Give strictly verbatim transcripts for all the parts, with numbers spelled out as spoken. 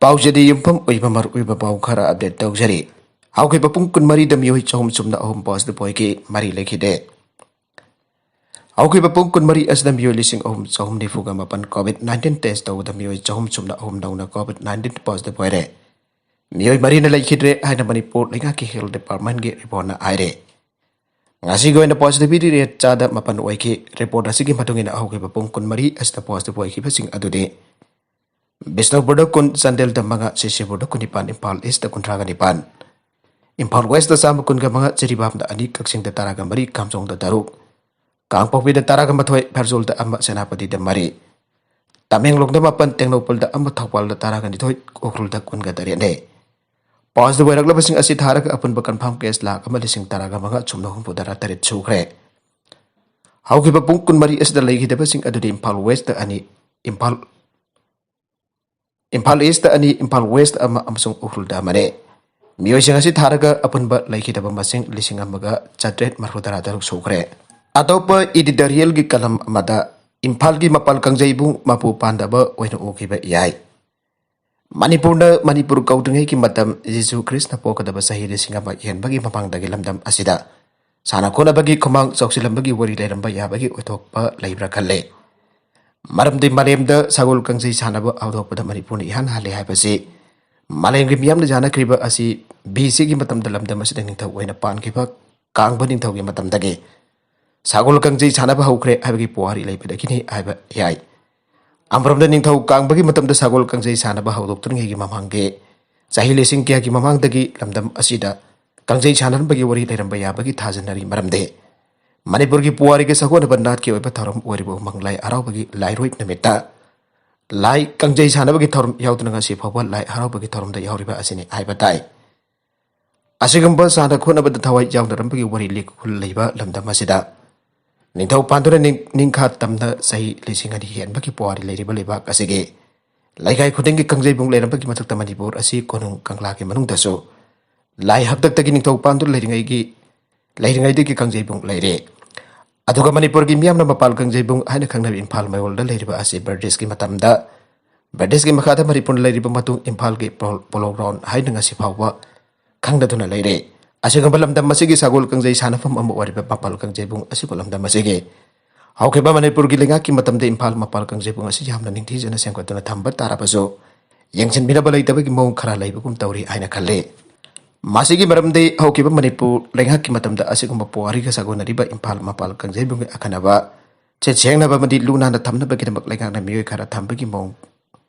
ꯄꯥꯎꯆꯦꯗ ꯌꯨꯝꯐꯝ ꯑꯣꯏꯕ ꯃꯔꯨꯑꯣꯏꯕ ꯄꯥꯎ ꯈꯔ ꯑꯞꯗꯦꯠ ꯇꯧꯖꯔꯤ꯫ ꯍꯧꯈꯤꯕ ꯄꯨꯡ ꯀꯨꯟꯃꯔꯤꯗ ꯃꯤꯑꯣꯏ ꯆꯍꯨꯝ ꯁꯨꯞꯅ ꯑꯍꯨꯝ ꯄꯣꯖꯤꯇꯤꯚ ꯑꯣꯏꯈꯤ, ꯃꯔꯤ ꯂꯩꯈꯤꯗꯦ꯫ ꯍꯧꯈꯤꯕ ꯄꯨꯡ ꯀꯨꯟꯃꯔꯤ ꯑꯁꯤꯗ ꯃꯤꯑꯣꯏ ꯂꯤꯁꯤꯡ ꯑꯍꯨꯝ ꯆꯍꯨꯝ ꯅꯤꯐꯨꯒ ꯃꯥꯄꯟ ꯀꯣꯚꯤꯗ ꯅꯥꯏꯟꯇꯤꯟ ꯇꯦꯁ ꯇꯧꯕꯗ ꯃꯤꯑꯣꯏ ꯆꯍꯨꯝ ꯁꯨꯞꯅ ꯑꯍꯨꯝ ꯅꯧꯅ ꯀꯣꯚꯤꯗ ꯅꯥꯏꯟꯇꯤꯟ ꯄꯣꯖꯤꯇꯤꯚ ꯑꯣꯏꯔꯦ꯫ ꯃꯤꯑꯣꯏ ꯃꯔꯤꯅ ꯂꯩꯈꯤꯗ꯭ꯔꯦ ꯍꯥꯏꯅ ꯃꯅꯤꯄꯨꯔ ꯂꯩꯉꯥꯛꯀꯤ ꯍꯦꯜꯊ ꯗꯤꯄꯥꯔꯠꯃꯦꯟꯒꯤ ꯔꯤꯄꯣꯔꯠꯅ ꯍꯥꯏꯔꯦ꯫ ꯉꯁꯤꯒꯤ ꯑꯣꯏꯅ ꯄꯣꯖꯤꯇꯤꯚꯤꯇꯤ ꯔꯦꯠ ꯆꯥꯗ ꯃꯥꯄꯟ ꯑꯣꯏꯈꯤ꯫ ꯔꯤꯄꯣꯔꯠ ꯑꯁꯤꯒꯤ ꯃꯇꯨꯡ ꯏꯟꯅ ꯍꯧꯈꯤꯕ ꯄꯨꯡ ꯀꯨꯟꯃꯔꯤ ꯑꯁꯤꯗ ꯄꯣꯖꯤꯇꯤꯚ ꯑꯣꯏꯈꯤꯕꯁꯤꯡ ꯑꯗꯨꯗꯤ ꯕꯤꯁꯅꯨꯄꯨꯔꯗ ꯀꯨꯟ, ꯆꯥꯟꯗꯦꯜꯗ ꯃꯉꯥ, ꯁꯤꯁꯤꯄꯨꯔꯗ ꯀꯨꯟꯅꯤꯄꯥꯟ, ꯏꯝꯐꯥꯜ ꯏꯁꯇ ꯀꯨꯟꯊ꯭ꯔꯥꯒ ꯅꯤꯄꯥꯟ, ꯏꯝꯐꯥꯜ ꯋꯦꯁꯇ ꯆꯥꯝꯃ ꯀꯨꯟꯒ ꯃꯉꯥ, ꯖꯤꯔꯤꯕꯥꯝꯗ ꯑꯅꯤ, ꯀꯛꯆꯤꯡꯗ ꯇꯔꯥꯒ ꯃꯔꯤ, ꯀꯥꯝꯖꯣꯡꯗ ꯇꯔꯨꯛ, ꯀꯥꯡꯄꯣꯛꯄꯤꯗ ꯇꯔꯥꯒ ꯃꯥꯊꯣꯏ, ꯐꯦꯔꯖꯣꯜꯗ ꯑꯃ, ꯁꯦꯅꯥꯄꯇꯤꯗ ꯃꯔꯤ, ꯇꯃꯦꯡꯂꯣꯡꯗ ꯃꯥꯄꯟ, ꯇꯦꯡꯅꯧꯄꯜꯗ ꯑꯃ, ꯊꯧꯕꯥꯜꯗ ꯇꯔꯥꯒ ꯅꯤꯊꯣꯏ, ꯎꯈ꯭ꯔꯨꯜꯗ ꯀꯨꯟꯒ ꯇꯔꯦꯠꯅꯤ꯫ ꯄꯣꯖꯤꯇꯤꯚ ꯑꯣꯏꯔꯛꯂꯕꯁꯤꯡ ꯑꯁꯤ ꯊꯥꯔꯒ ꯑꯄꯨꯟꯕ ꯀꯟꯐꯥꯔꯝ ꯀꯦꯁ ꯂꯥꯈ ꯑꯃ ꯂꯤꯁꯤꯡ ꯇꯔꯥꯒ ꯃꯉꯥ ꯁꯨꯞꯅ ꯍꯨꯝꯐꯨ ꯇꯔꯥ ꯇꯔꯦꯠ ꯁꯨꯈ꯭ꯔꯦ꯫ ꯍꯧꯈꯤꯕ ꯄꯨꯡ ꯀꯨꯟꯃꯔꯤ ꯑꯁꯤꯗ ꯂꯩꯈꯤꯗꯕꯁꯤꯡ ꯑꯗꯨꯗꯤ ꯏꯝꯐꯥꯜ ꯋꯦꯁꯇ ꯑꯅꯤ, ꯏꯝꯐꯥꯜ, ꯏꯝꯐꯥꯜ ꯏꯁꯇ ꯑꯅꯤ, ꯏꯝꯐꯥꯜ ꯋꯦꯁꯇ ꯑꯃ ꯑꯃꯁꯨꯡ ꯎꯈ꯭ꯔꯨꯜꯗ ꯑꯃꯅꯤ꯫ ꯃꯤꯑꯣꯏꯁꯤꯡ ꯑꯁꯤ ꯊꯥꯔꯒ ꯑꯄꯨꯟꯕ ꯂꯩꯈꯤꯗꯕ ꯃꯁꯤꯡ ꯂꯤꯁꯤꯡ ꯑꯃꯒ ꯆꯥꯇ꯭ꯔꯦꯠ ꯃꯔꯤꯐꯨ ꯇꯔꯥ ꯇꯔꯨꯛ ꯁꯨꯈ꯭ꯔꯦ꯫ ꯑꯇꯣꯞꯄ ꯏꯗꯤꯇꯣꯔꯤꯌꯦꯜꯒꯤ ꯀꯂꯝ ꯑꯃꯗ ꯏꯝꯐꯥꯜꯒꯤ ꯃꯄꯥꯜ ꯀꯥꯡꯖꯩꯕꯨꯡ ꯃꯄꯨ ꯄꯥꯟꯗꯕ ꯑꯣꯏꯅ ꯎꯈꯤꯕ ꯌꯥꯏ꯫ ꯃꯅꯤꯄꯨꯔꯅ ꯃꯅꯤꯄꯨꯔ ꯀꯧꯗ꯭ꯔꯤꯉꯩꯒꯤ ꯃꯇꯝ, ꯖꯤꯁꯨ ꯈ꯭ꯔꯤꯁꯅ ꯄꯣꯛꯀꯗꯕ ꯆꯍꯤ ꯂꯤꯁꯤꯡ ꯑꯃ ꯍꯦꯟꯕꯒꯤ ꯃꯃꯥꯡꯗꯒꯤ ꯂꯝꯗꯝ ꯑꯁꯤꯗ ꯁꯥꯟꯅ ꯈꯣꯠꯅꯕꯒꯤ ꯈꯨꯃꯥꯡ ꯆꯥꯎꯁꯤꯜꯂꯝꯕꯒꯤ ꯋꯥꯔꯤ ꯂꯩꯔꯝꯕ ꯌꯥꯕꯒꯤ ꯑꯣꯏꯊꯣꯛꯄ ꯂꯩꯕ꯭ꯔꯥ ꯈꯜꯂꯦ꯫ ꯃꯔꯝꯗꯤ ꯃꯥꯂꯦꯝꯗ ꯁꯒꯣꯜ ꯀꯥꯡꯖꯩ ꯁꯥꯟꯅꯕ ꯍꯧꯗꯣꯛꯄꯗ ꯃꯅꯤꯄꯨꯔꯅ ꯏꯍꯥꯟ ꯍꯥꯜꯂꯦ ꯍꯥꯏꯕꯁꯤ ꯃꯥꯂꯦꯝꯒꯤ ꯃꯤꯌꯥꯝꯅ ꯌꯥꯅꯈ꯭ꯔꯤꯕ ꯑꯁꯤ ꯕꯤ ꯁꯤꯒꯤ ꯃꯇꯝꯗ ꯂꯝꯗꯝ ꯑꯁꯤꯗ ꯅꯤꯡꯊꯧ ꯑꯣꯏꯅ ꯄꯥꯟꯈꯤꯕ ꯀꯥꯡꯕ ꯅꯤꯡꯊꯧꯒꯤ ꯃꯇꯝꯗꯒꯤ ꯁꯒꯣꯜ ꯀꯥꯡꯖꯩ ꯁꯥꯟꯅꯕ ꯍꯧꯈ꯭ꯔꯦ ꯍꯥꯏꯕꯒꯤ ꯄꯨꯋꯥꯔꯤ ꯂꯩꯕꯗꯒꯤꯅꯤ ꯍꯥꯏꯕ ꯌꯥꯏ꯫ ꯑꯃꯔꯣꯝꯗ ꯅꯤꯡꯊꯧ ꯀꯥꯡꯕꯒꯤ ꯃꯇꯝꯗ ꯁꯒꯣꯜ ꯀꯥꯡꯖꯩ ꯁꯥꯟꯅꯕ ꯍꯧꯗꯣꯛꯇ꯭ꯔꯤꯉꯩꯒꯤ ꯃꯃꯥꯡꯒꯤ ꯆꯍꯤ ꯂꯤꯁꯤꯡ ꯀꯌꯥꯒꯤ ꯃꯃꯥꯡꯗꯒꯤ ꯂꯝꯗꯝ ꯑꯁꯤꯗ ꯀꯥꯡꯖꯩ ꯁꯥꯟꯅꯔꯝꯕꯒꯤ ꯋꯥꯔꯤ ꯂꯩꯔꯝꯕ ꯌꯥꯕꯒꯤ ꯊꯥꯖꯅꯔꯤ꯫ ꯃꯔꯝꯗꯤ ꯃꯅꯤꯄꯨꯔꯒꯤ ꯄꯨꯋꯥꯔꯤꯒꯤ ꯁꯥꯒꯣꯟꯅꯕ ꯅꯥꯠꯀꯤ ꯑꯣꯏꯕ ꯊꯧꯔꯝ ꯑꯣꯏꯔꯤꯕ ꯎꯃꯪ ꯂꯥꯏ ꯍꯔꯥꯎꯕꯒꯤ ꯂꯥꯏꯔꯣꯏ ꯅꯨꯃꯤꯠꯇ ꯂꯥꯏ ꯀꯥꯡꯖꯩ ꯁꯥꯟꯅꯕꯒꯤ ꯊꯧꯔꯝ ꯌꯥꯎꯗꯨꯅ ꯉꯁꯤ ꯐꯥꯎꯕ ꯂꯥꯏ ꯍꯔꯥꯎꯕꯒꯤ ꯊꯧꯔꯝꯗ ꯌꯥꯎꯔꯤꯕ ꯑꯁꯤꯅꯤ ꯍꯥꯏꯕ ꯇꯥꯏ꯫ ꯑꯁꯤꯒꯨꯝꯕ ꯁꯥꯟꯅ ꯈꯣꯠꯅꯕꯗ ꯊꯋꯥꯏ ꯌꯥꯎꯅꯔꯝꯕꯒꯤ ꯋꯥꯔꯤ ꯂꯤꯈꯨꯜ ꯂꯩꯕ ꯂꯝꯗꯝ ꯑꯁꯤꯗ ꯅꯤꯡꯊꯧ ꯄꯥꯟꯗꯨꯅ ꯅꯤꯡ-, ꯅꯤꯡꯈꯥ ꯇꯝꯅ ꯆꯍꯤ ꯂꯤꯁꯤꯡ ꯑꯅꯤ ꯍꯦꯟꯕꯒꯤ ꯄꯨꯋꯥꯔꯤ ꯂꯩꯔꯤꯕ ꯂꯩꯕꯥꯛ ꯑꯁꯤꯒꯤ ꯂꯩꯀꯥꯏ ꯈꯨꯗꯤꯡꯒꯤ ꯀꯥꯡꯖꯩꯕꯨꯡ ꯂꯩꯔꯝꯕꯒꯤ ꯃꯊꯛꯇ ꯃꯅꯤꯄꯨꯔ ꯑꯁꯤ ꯀꯣꯅꯨꯡ ꯀꯪꯂꯥꯒꯤ ꯃꯅꯨꯡꯗꯁꯨ ꯂꯥꯏ ꯍꯥꯛꯇꯛꯇꯒꯤ ꯅꯤꯡꯊꯧ ꯄꯥꯟꯗꯨꯅ ꯂꯩꯔꯤꯉꯩꯒꯤ, ꯂꯩꯔꯤꯉꯩꯗꯒꯤ ꯀꯥꯡꯖꯩꯕꯨꯡ ꯂꯩꯔꯦ꯫ ꯑꯗꯨꯒ ꯃꯅꯤꯄꯨꯔꯒꯤ ꯃꯤꯌꯥꯝꯅ ꯃꯄꯥꯜ ꯀꯥꯡꯖꯩꯕꯨꯡ ꯍꯥꯏꯅ ꯈꯪꯅꯕ ꯏꯝꯐꯥꯜ ꯃꯌꯣꯜꯗ ꯂꯩꯔꯤꯕ ꯑꯁꯤ ꯕ꯭ꯔꯤꯇꯤꯁꯀꯤ ꯃꯇꯝꯗ ꯕ꯭ꯔꯤꯇꯤꯁꯀꯤ ꯃꯈꯥꯗ ꯃꯅꯤꯄꯨꯔ ꯂꯩꯔꯤꯕ ꯃꯇꯨꯡ ꯏꯝꯐꯥꯜꯒꯤ ꯄꯣꯂꯣ ꯒ꯭ꯔꯥꯎꯟ ꯍꯥꯏꯅ ꯉꯁꯤ ꯐꯥꯎꯕ ꯈꯪꯅꯗꯨꯅ ꯂꯩꯔꯦ꯫ ꯑꯁꯤꯒꯨꯝꯕ ꯂꯝꯗꯝ ꯑꯁꯤꯒꯤ ꯁꯒꯣꯜ ꯀꯥꯡꯖꯩ ꯁꯥꯟꯅꯐꯝ ꯑꯃ ꯑꯣꯏꯔꯤꯕ ꯃꯄꯥꯜ ꯀꯥꯡꯖꯩꯕꯨꯡ ꯑꯁꯤꯕꯨ ꯂꯝꯗꯝ ꯑꯁꯤꯒꯤ ꯍꯧꯈꯤꯕ ꯃꯅꯤꯄꯨꯔꯒꯤ ꯂꯩꯉꯥꯛꯀꯤ ꯃꯇꯝꯗ ꯏꯝꯐꯥꯜ ꯃꯄꯥꯜ ꯀꯥꯡꯖꯩꯕꯨꯡ ꯑꯁꯤ ꯌꯥꯝꯅ ꯅꯤꯡꯊꯤꯖꯅ ꯁꯦꯝꯒꯠꯇꯨꯅ ꯊꯝꯕ ꯇꯥꯔꯕꯁꯨ, ꯌꯦꯡꯁꯤꯟꯕꯤꯅꯕ ꯂꯩꯇꯕꯒꯤ ꯃꯑꯣꯡ ꯈꯔ ꯂꯩꯕꯒꯨꯝ ꯇꯧꯔꯤ ꯍꯥꯏꯅ ꯈꯜꯂꯤ꯫ ꯃꯁꯤꯒꯤ ꯃꯔꯝꯗꯤ ꯍꯧꯈꯤꯕ ꯃꯅꯤꯄꯨꯔ ꯂꯩꯉꯥꯛꯀꯤ ꯃꯇꯝꯗ ꯑꯁꯤꯒꯨꯝꯕ ꯄꯨꯋꯥꯔꯤꯒ ꯁꯥꯒꯣꯟꯅꯔꯤꯕ ꯏꯝꯐꯥꯜ ꯃꯄꯥꯜ ꯀꯥꯡꯖꯩꯕꯨꯡꯒꯤ ꯑꯈꯟꯅꯕ ꯁꯦ ꯁꯦꯡꯅꯕ ꯑꯃꯗꯤ ꯂꯨ ꯅꯥꯟꯅ ꯊꯝꯅꯕꯒꯤꯗꯃꯛ ꯂꯩꯉꯥꯛꯅ ꯃꯤꯑꯣꯏ ꯈꯔ ꯊꯝꯕꯒꯤ ꯃꯑꯣꯡ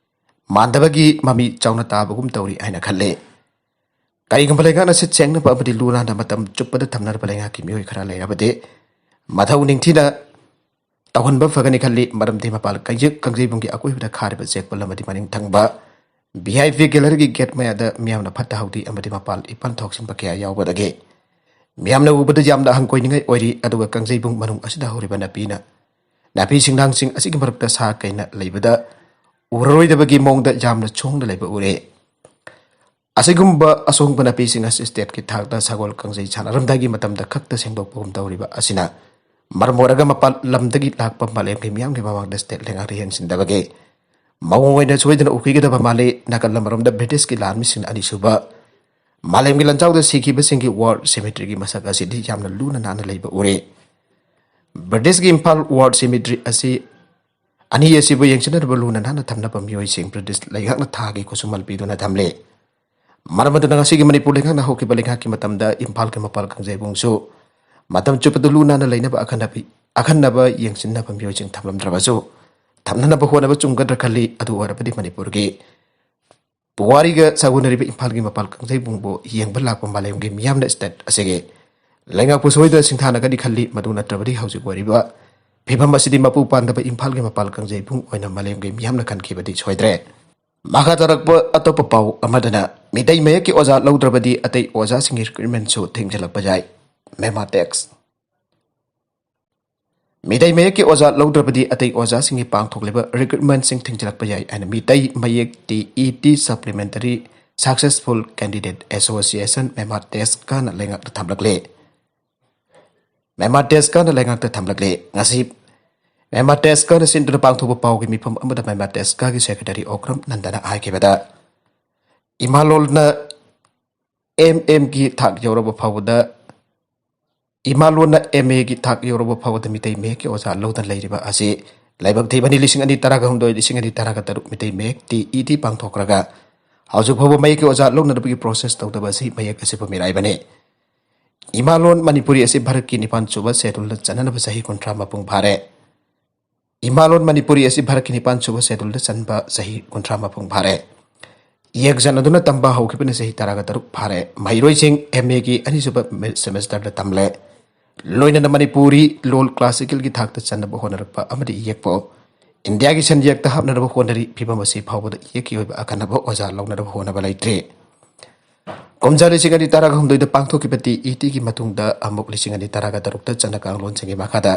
ꯃꯥꯟꯗꯕꯒꯤ ꯃꯃꯤ ꯆꯥꯎꯅ ꯇꯥꯕꯒꯨꯝ ꯇꯧꯔꯤ ꯍꯥꯏꯅ ꯈꯜꯂꯤ꯫ ꯀꯔꯤꯒꯨꯝꯕ ꯂꯩꯉꯥꯛꯅ ꯁꯤꯠ ꯁꯦꯡꯅꯕ ꯑꯃꯗꯤ ꯂꯨ ꯅꯥꯟꯅ ꯃꯇꯝ ꯆꯨꯞꯄꯗ ꯊꯝꯅꯅꯕ ꯂꯩꯉꯥꯛꯀꯤ ꯃꯤꯑꯣꯏ ꯈꯔ ꯂꯩꯔꯕꯗꯤ, ꯃꯊꯧ ꯅꯤꯡꯊꯤꯅ ꯇꯧꯍꯟꯕ ꯐꯒꯅꯤ ꯈꯜꯂꯤ꯫ ꯃꯔꯝꯗꯤ ꯃꯄꯥꯜ ꯀꯩꯖꯦꯛ ꯀꯥꯡꯖꯩꯕꯨꯡꯒꯤ ꯑꯀꯣꯏꯕꯗ ꯈꯥꯔꯤꯕ ꯆꯦꯛꯄꯜ ꯑꯃꯗꯤ ꯃꯅꯤꯡ ꯊꯪꯕ ꯚꯤ ꯑꯥꯏ ꯄꯤ ꯒꯦꯂꯔꯤꯒꯤ ꯒꯦꯠ ꯃꯌꯥꯗ ꯃꯤꯌꯥꯝꯅ ꯐꯠꯇ ꯍꯥꯎꯗꯤ ꯑꯃꯗꯤ ꯃꯄꯥꯜ ꯏꯄꯥꯟ ꯊꯣꯛꯁꯤꯟꯕ ꯀꯌꯥ ꯌꯥꯎꯕꯗꯒꯤ ꯃꯤꯌꯥꯝꯅ ꯎꯕꯗ ꯌꯥꯝꯅ ꯍꯪꯒꯣꯏꯅꯤꯡꯉꯥꯏ ꯑꯣꯏꯔꯤ꯫ ꯑꯗꯨꯒ ꯀꯥꯡꯖꯩꯕꯨꯡ ꯃꯅꯨꯡ ꯑꯁꯤꯗ ꯍꯧꯔꯤꯕ ꯅꯥꯄꯤꯅ, ꯅꯥꯄꯤ ꯁꯤꯡꯅꯥꯡꯁꯤꯡ ꯑꯁꯤꯒꯤ ꯃꯔꯛꯇ ꯁꯥ ꯀꯩꯅ ꯂꯩꯕꯗ ꯎꯔꯔꯣꯏꯗꯕꯒꯤ ꯃꯑꯣꯡꯗ ꯌꯥꯝꯅ ꯁꯣꯡꯅ ꯂꯩꯕ ꯎꯔꯦ꯫ ꯑꯁꯤꯒꯨꯝꯕ ꯑꯁꯣꯡꯕ ꯅꯥꯄꯤꯁꯤꯡ ꯑꯁꯤ ꯁ꯭ꯇꯦꯠꯀꯤ ꯊꯥꯛꯇ ꯁꯒꯣꯜ ꯀꯥꯡꯖꯩ ꯁꯥꯟꯅꯔꯝꯗꯥꯏꯒꯤ ꯃꯇꯝꯗ ꯈꯛꯇ ꯁꯦꯡꯗꯣꯛꯄꯒꯨꯝ ꯇꯧꯔꯤꯕ ꯑꯁꯤꯅ ꯃꯔꯝ ꯑꯣꯏꯔꯒ ꯃꯄꯥꯟ ꯂꯝꯗꯒꯤ ꯂꯥꯛꯄ ꯃꯥꯂꯦꯝꯒꯤ ꯃꯤꯌꯥꯝꯒꯤ ꯃꯃꯥꯡꯗ ꯁ꯭ꯇꯦꯠ ꯂꯩꯉꯥꯛꯅ ꯌꯦꯡꯁꯤꯟꯗꯕꯒꯤ ꯃꯑꯣꯡ ꯑꯣꯏꯅ ꯁꯣꯏꯗꯅ ꯎꯈꯤꯒꯗꯕ ꯃꯥꯜꯂꯤ꯫ ꯅꯥꯀꯜ ꯑꯃꯔꯣꯝꯗ ꯕ꯭ꯔꯤꯇꯤꯁꯀꯤ ꯂꯥꯟꯃꯤꯁꯤꯡꯅ ꯑꯅꯤꯁꯨꯕ ꯃꯥꯂꯦꯝꯒꯤ ꯂꯥꯟꯖꯥꯎꯗ ꯁꯤꯈꯤꯕꯁꯤꯡꯒꯤ ꯋꯥꯔ ꯁꯤꯃꯤꯇ꯭ꯔꯤꯒꯤ ꯃꯁꯛ ꯑꯁꯤꯗꯤ ꯌꯥꯝꯅ ꯂꯨꯅ ꯅꯥꯟꯅ ꯂꯩꯕ ꯎꯔꯦ꯫ ꯕ꯭ꯔꯤꯇꯤꯁꯀꯤ ꯏꯝꯐꯥꯜ ꯋꯥꯔ ꯁꯤꯃꯤꯇ꯭ꯔꯤ ꯑꯁꯤ ꯑꯅꯤ ꯑꯁꯤꯕꯨ ꯌꯦꯡꯁꯤꯟꯅꯅꯕ ꯂꯨꯅ ꯅꯥꯟꯅ ꯊꯝꯅꯕ ꯃꯤꯑꯣꯏꯁꯤꯡ ꯕ꯭ꯔꯤꯇꯤꯁ ꯂꯩꯉꯥꯛꯅ ꯊꯥꯒꯤ ꯈꯨꯠꯁꯨꯃꯜ ꯄꯤꯗꯨꯅ ꯊꯝꯂꯤ꯫ ꯃꯔꯝ ꯑꯗꯨꯅ ꯉꯁꯤꯒꯤ ꯃꯅꯤꯄꯨꯔ ꯂꯩꯉꯥꯛꯅ ꯍꯧꯈꯤꯕ ꯂꯩꯉꯥꯛꯀꯤ ꯃꯇꯝꯗ ꯏꯝꯐꯥꯜꯒꯤ ꯃꯄꯥꯜ ꯀꯥꯡꯖꯩꯕꯨꯡꯁꯨ ꯃꯇꯝ ꯆꯨꯞꯄꯗ ꯂꯨ ꯅꯥꯟꯅ ꯂꯩꯅꯕ ꯑꯈꯟꯅꯕꯤ-, ꯑꯈꯟꯅꯕ ꯌꯦꯡꯁꯤꯟꯅꯕ ꯃꯤꯑꯣꯏꯁꯤꯡ ꯊꯝꯂꯝꯗ꯭ꯔꯕꯁꯨ, ꯊꯝꯅꯅꯕ ꯍꯣꯠꯅꯕ ꯆꯨꯝꯒꯗ꯭ꯔꯥ ꯈꯜꯂꯤ꯫ ꯑꯗꯨ ꯑꯣꯏꯔꯕꯗꯤ ꯃꯅꯤꯄꯨꯔꯒꯤ ꯄꯨꯋꯥꯔꯤꯒ ꯁꯥꯒꯣꯟꯅꯔꯤꯕ ꯏꯝꯐꯥꯜꯒꯤ ꯃꯄꯥꯜ ꯀꯥꯡꯖꯩꯕꯨꯡꯕꯨ ꯌꯦꯡꯕ ꯂꯥꯛꯄ ꯃꯥꯂꯦꯝꯒꯤ ꯃꯤꯌꯥꯝꯅ ꯁ꯭ꯇꯦꯠ ꯑꯁꯤꯒꯤ ꯂꯩꯉꯥꯛꯄꯨ ꯁꯣꯏꯗꯅ ꯁꯤꯡꯊꯥꯅꯒꯅꯤ ꯈꯜꯂꯤ꯫ ꯃꯗꯨ ꯅꯠꯇ꯭ꯔꯕꯗꯤ ꯍꯧꯖꯤꯛ ꯑꯣꯏꯔꯤꯕ ꯐꯤꯕꯝ ꯑꯁꯤꯗꯤ ꯃꯄꯨ ꯄꯥꯟꯗꯕ ꯏꯝꯐꯥꯜꯒꯤ ꯃꯄꯥꯜ ꯀꯥꯡꯖꯩꯕꯨꯡ ꯑꯣꯏꯅ ꯃꯥꯂꯦꯝꯒꯤ ꯃꯤꯌꯥꯝꯅ ꯈꯟꯈꯤꯕꯗꯤ ꯁꯣꯏꯗ꯭ꯔꯦ꯫ ꯃꯈꯥ ꯇꯥꯔꯛꯄ ꯑꯇꯣꯞꯄ ꯄꯥꯎ ꯑꯃꯗꯅ, ꯃꯤꯇꯩ ꯃꯌꯦꯛꯀꯤ ꯑꯣꯖꯥ ꯂꯧꯗ꯭ꯔꯕꯗꯤ ꯑꯇꯩ ꯑꯣꯖꯥꯁꯤꯡꯒꯤ ꯔꯤꯀ꯭ꯔꯨꯠꯃꯦꯟꯁꯨ ꯊꯤꯡꯖꯤꯜꯂꯛꯄ ꯌꯥꯏ꯫ ꯃꯦꯃꯥ ꯇꯦꯛꯁ꯫ ꯃꯤꯇꯩ ꯃꯌꯦꯛꯀꯤ ꯑꯣꯖꯥ ꯂꯧꯗ꯭ꯔꯕꯗꯤ ꯑꯇꯩ ꯑꯣꯖꯥꯁꯤꯡꯒꯤ ꯄꯥꯡꯊꯣꯛꯂꯤꯕ ꯔꯤꯀ꯭ꯔꯨꯠꯃꯦꯟꯁꯤꯡ ꯊꯤꯡꯖꯤꯜꯂꯛꯄ ꯌꯥꯏ ꯍꯥꯏꯅ ꯃꯤꯇꯩ ꯃꯌꯦꯛ T E T Supplementary Successful Candidate Association, ꯃꯦꯃꯥ ꯇꯦꯁꯀꯥꯅ ꯂꯩꯉꯥꯛꯇ ꯊꯝꯂꯛꯂꯦ꯫ ꯃꯦꯃꯥ ꯇꯦꯁꯀꯥꯅ ꯂꯩꯉꯥꯛꯇ ꯊꯝꯂꯛꯂꯦ꯫ ꯉꯁꯤ ꯃꯦꯃꯥꯇꯦꯁꯀꯅ ꯁꯤꯟꯗꯨꯅ ꯄꯥꯡꯊꯣꯛꯄ ꯄꯥꯎꯒꯤ ꯃꯤꯐꯝ ꯑꯃꯗ ꯃꯦꯃꯥꯇꯦꯁꯀꯒꯤ ꯁꯦꯀ꯭ꯔꯦꯇꯔꯤ ꯑꯣꯀ꯭ꯔꯝ ꯅꯟꯗꯅ ꯍꯥꯏꯈꯤꯕꯗ, ꯏꯃꯥꯂꯣꯟꯅ ꯑꯦꯝ ꯑꯦꯝꯒꯤ ꯊꯥꯛ ꯌꯧꯔꯕ ꯐꯥꯎꯕꯗ, ꯏꯃꯥꯂꯣꯟꯅ ꯑꯦꯝ ꯑꯦꯒꯤ ꯊꯥꯛ ꯌꯧꯔꯕ ꯐꯥꯎꯕꯗ ꯃꯤꯇꯩ ꯃꯌꯦꯛꯀꯤ ꯑꯣꯖꯥ ꯂꯧꯗꯅ ꯂꯩꯔꯤꯕ ꯑꯁꯤ ꯂꯥꯏꯕꯛ ꯊꯤꯕꯅꯤ꯫ ꯂꯤꯁꯤꯡ ꯑꯅꯤ ꯇꯔꯥꯒ ꯍꯨꯝꯗꯣꯏ, ꯂꯤꯁꯤꯡ ꯑꯅꯤ ꯇꯔꯥꯒ ꯇꯔꯨꯛ ꯃꯤꯇꯩ ꯃꯌꯦꯛ ꯇꯤ ꯏ ꯇꯤ ꯄꯥꯡꯊꯣꯛꯈ꯭ꯔꯒ ꯍꯧꯖꯤꯛ ꯐꯥꯎꯕ ꯃꯌꯦꯛꯀꯤ ꯑꯣꯖꯥ ꯂꯧꯅꯅꯕꯒꯤ ꯄ꯭ꯔꯣꯁꯦꯁ ꯇꯧꯗꯕ ꯑꯁꯤ ꯃꯌꯦꯛ ꯑꯁꯤꯕꯨ ꯃꯤꯔꯥꯏꯕꯅꯤ꯫ ꯏꯃꯥꯂꯣꯟ ꯃꯅꯤꯄꯨꯔꯤ ꯑꯁꯤ ꯚꯥꯔꯠꯀꯤ ꯅꯤꯄꯥꯟ ꯁꯨꯕ ꯁꯦꯗꯨꯜꯗ ꯆꯟꯅꯅꯕ ꯆꯍꯤ ꯀꯨꯟꯊ꯭ꯔꯥ ꯃꯄꯨꯡ ꯐꯥꯔꯦ꯫ ꯏꯃꯥꯂꯣꯟ ꯃꯅꯤꯄꯨꯔꯤ ꯑꯁꯤ ꯚꯥꯔꯠꯀꯤ ꯅꯤꯄꯥꯟ ꯁꯨꯕ ꯁꯦꯗꯨꯜꯗ ꯆꯟꯕ ꯆꯍꯤ ꯀꯨꯟꯊ꯭ꯔꯥ ꯃꯄꯨꯡ ꯐꯥꯔꯦ꯫ ꯏꯌꯦꯛ ꯆꯟꯅꯗꯨꯅ ꯇꯝꯕ ꯍꯧꯈꯤꯕꯅ ꯆꯍꯤ ꯇꯔꯥꯒ ꯇꯔꯨꯛ ꯐꯥꯔꯦ꯫ ꯃꯍꯩꯔꯣꯏꯁꯤꯡ ꯑꯦꯝ ꯑꯦꯒꯤ ꯑꯅꯤꯁꯨꯕ ꯃꯦ-, ꯁꯦꯃꯦꯁꯇꯔꯗ ꯇꯝꯂꯦ꯫ ꯂꯣꯏꯅꯅ ꯃꯅꯤꯄꯨꯔꯤ ꯂꯣꯜ ꯀ꯭ꯂꯥꯁꯤꯀꯦꯜꯒꯤ ꯊꯥꯛꯇ ꯆꯟꯅꯕ ꯍꯣꯠꯅꯔꯛꯄ ꯑꯃꯗꯤ ꯏꯌꯦꯛꯄꯨ ꯏꯟꯗꯤꯌꯥꯒꯤ ꯁꯦꯟꯌꯦꯛꯇ ꯍꯥꯞꯅꯅꯕ ꯍꯣꯠꯅꯔꯤ꯫ ꯐꯤꯕꯝ ꯑꯁꯤ ꯐꯥꯎꯕꯗ ꯏꯌꯦꯛꯀꯤ ꯑꯣꯏꯕ ꯑꯈꯟꯅꯕ ꯑꯣꯖꯥ ꯂꯧꯅꯅꯕ ꯍꯣꯠꯅꯕ ꯂꯩꯇ꯭ꯔꯤ꯫ ꯀꯨꯝꯖꯥ ꯂꯤꯁꯤꯡ ꯑꯅꯤ ꯇꯔꯥꯒ ꯍꯨꯝꯗꯣꯏꯗ ꯄꯥꯡꯊꯣꯛꯈꯤꯕ ꯇꯤ ꯏ ꯇꯤꯒꯤ ꯃꯇꯨꯡꯗ ꯑꯃꯨꯛ ꯂꯤꯁꯤꯡ ꯑꯅꯤ ꯇꯔꯥꯒ ꯇꯔꯨꯛꯇ ꯆꯠꯅ ꯀꯥꯡꯂꯣꯟꯁꯤꯡꯒꯤ ꯃꯈꯥꯗ